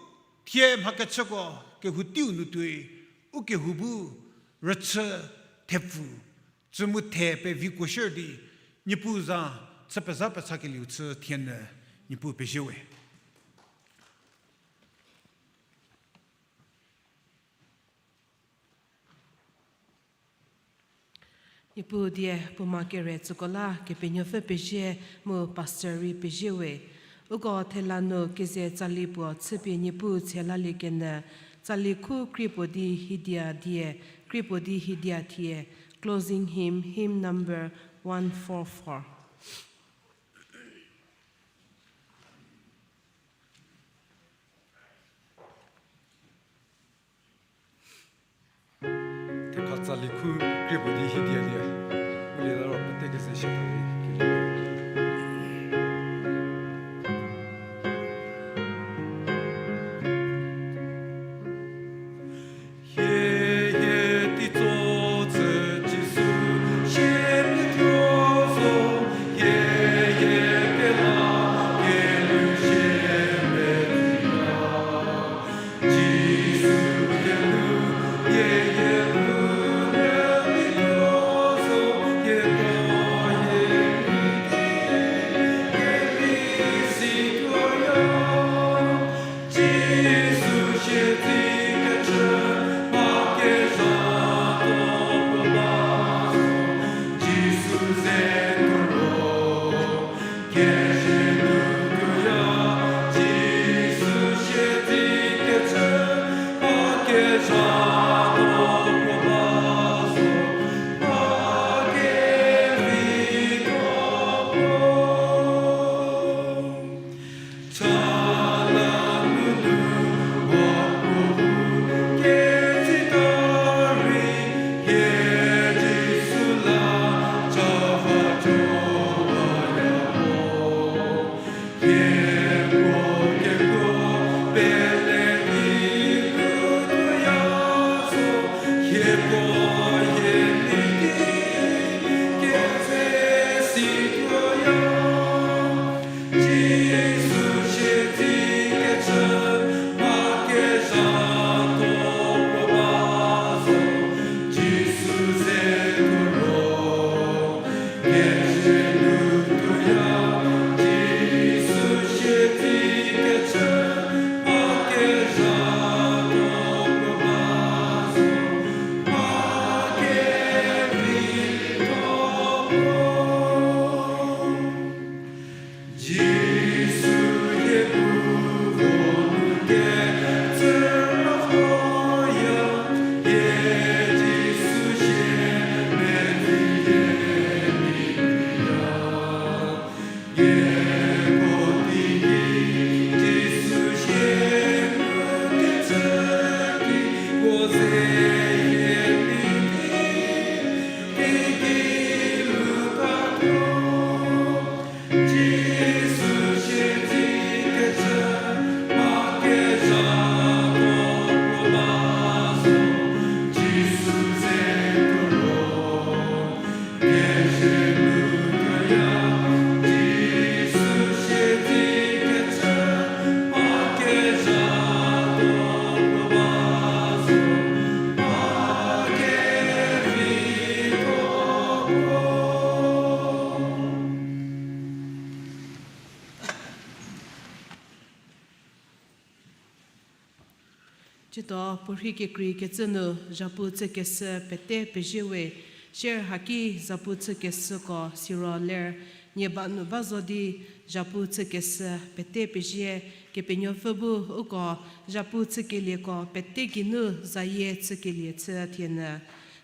thie mhakechüko kehou teiu nu tuoi, u kehou bu, rüchü, thepfu, tsü mu the pevi kuo shür di, Niepuu za, chü pezha pechakelieu chü thienyü, Niepuu pezie we. Niepuu die puo ma kere tsüko la Kepenuopfü pezie mu pastor rei pezie we. Uko thela nu keze tsali puo chüpie Niepuu tse laliekenyü, Tsali khu krie puo di hidia die, krie puo di hidia thie. Closing hymn, hymn number one four four. Thepha tsali khu krie puo di hidia die. Ulie la ro pete keze shie ta di. Hie, hie, tei tso tsü Jisu, sie pie tuo zo, hie, hie, kela, kelhou sie pie tuo. Ciedo puorhi kekreikecü nu zhapu chükeshü pete pezie we, share haki zhapu chükeshüko siro ler nie ba nu ba zo di zhapu chükeshü pete pezie, Kepenuopfü bu uko zhapu chükelieko pete geinu zayie chükelie chü thienyü.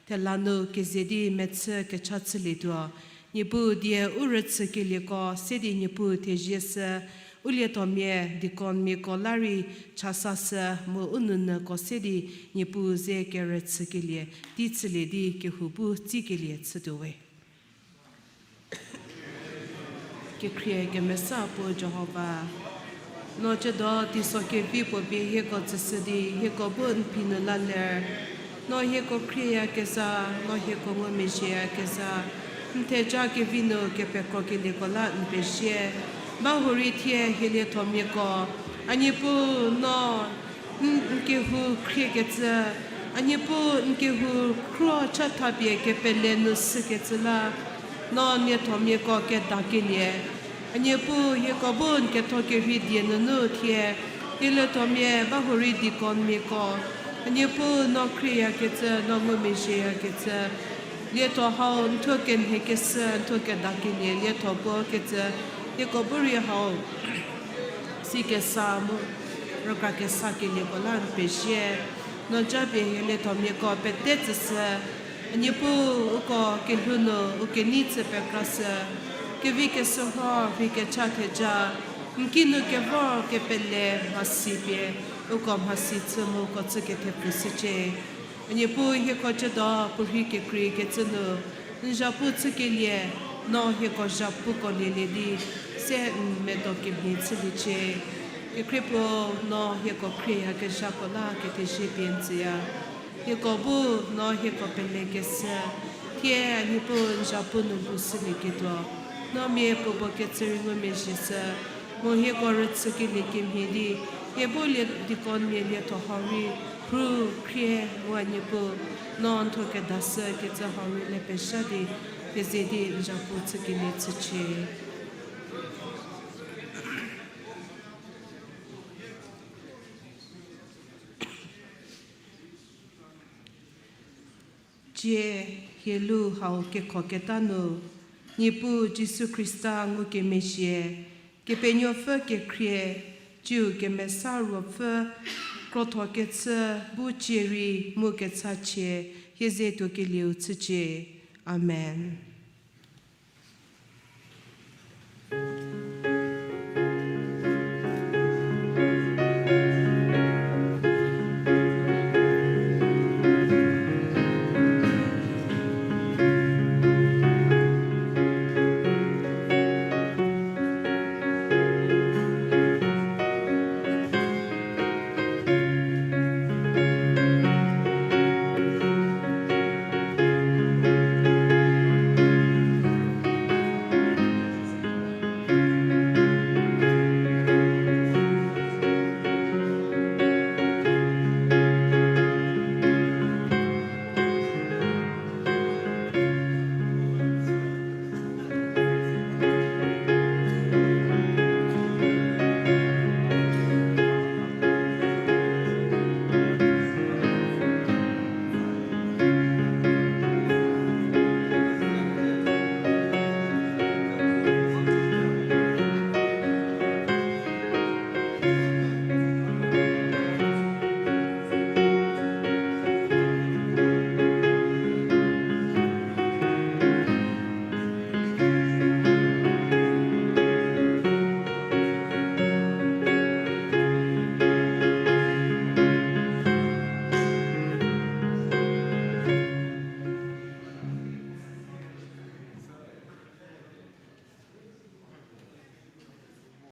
Thela nu keze di mechü kecha chülietuo. Niepuu die u rüchükelieko se di Niepuu thezie shü, u liethomia deaconmiako la rei chasa shü mu u nounyüko se di Niepuu ze kerüchükelie tei chülie di kehou bu tsikelie chütuo we. Kekhrie kemesa puo Jihova, no ciedo teiso kevi puo pie hieko tsüshü di hieko bu n phi nu la ler. No hieko khrieyakezha, no hieko ngumezhieyakezha, n theja kevi nu kepekrokelieko la n pezie. Bahurei thie hie liethomiako, a Niepuu no n, n kehou khriekecü, a Niepuu n kehou khro chathapie kepele nu shükecü la, no n liethomiako kedakelie. A Niepuu hieko bu n ketho kerhei die nunu thie, hie liethomia bahurei deaconmiako, a Niepuu no khrieyakecü, no ngumezhieyakecü, lietho hau n thuo kenhekeshü, n thuo kedakelie lietho puo kecü, hieko bu rei hau sikesa mu rükra kesa kelieko la n pezie. No japie hie liethomiako pete tsüshü, a Niepuu, uko kelhou nu u kenei chü pekrashü, kevi keshürho rhei kecha theja, n kinu kevor kepele mhasi pie uko mhasi chü mu uko chü kethepfüshücie. A Niepuu, hieko chüdo puorhi kekreikecü nu n zhapu chükelie, no hieko zhapuko lielie di se n medo kemhie chüliecie. Kekhrie puo, no hieko khrieyakezhako la kethezie pie n tsüya. Hieko bu no hieko pelekeshü, thie a Niepuu n zhapu nu lhoushülieketuo, no mia puopuo kecü rei ngumezhieshü, mu hieko rüchükelie kemhie di, hie bu lie deaconmia lietho hau rei, phru, khrie, mu a Niepuu, no n thuo kedashü kecü hau rei le pezha di, keze di n zhapu chükelie chücie. Cie, hie lu hau kekhoketa nu, Niepuu Jisu Khrista ngukemezhie, Kepenuopfü kekhrie, tsiu kemesa ruopfü, krotho kechü bu cie rei mu kechachie, hie ze tuokelieu chücie. Amen.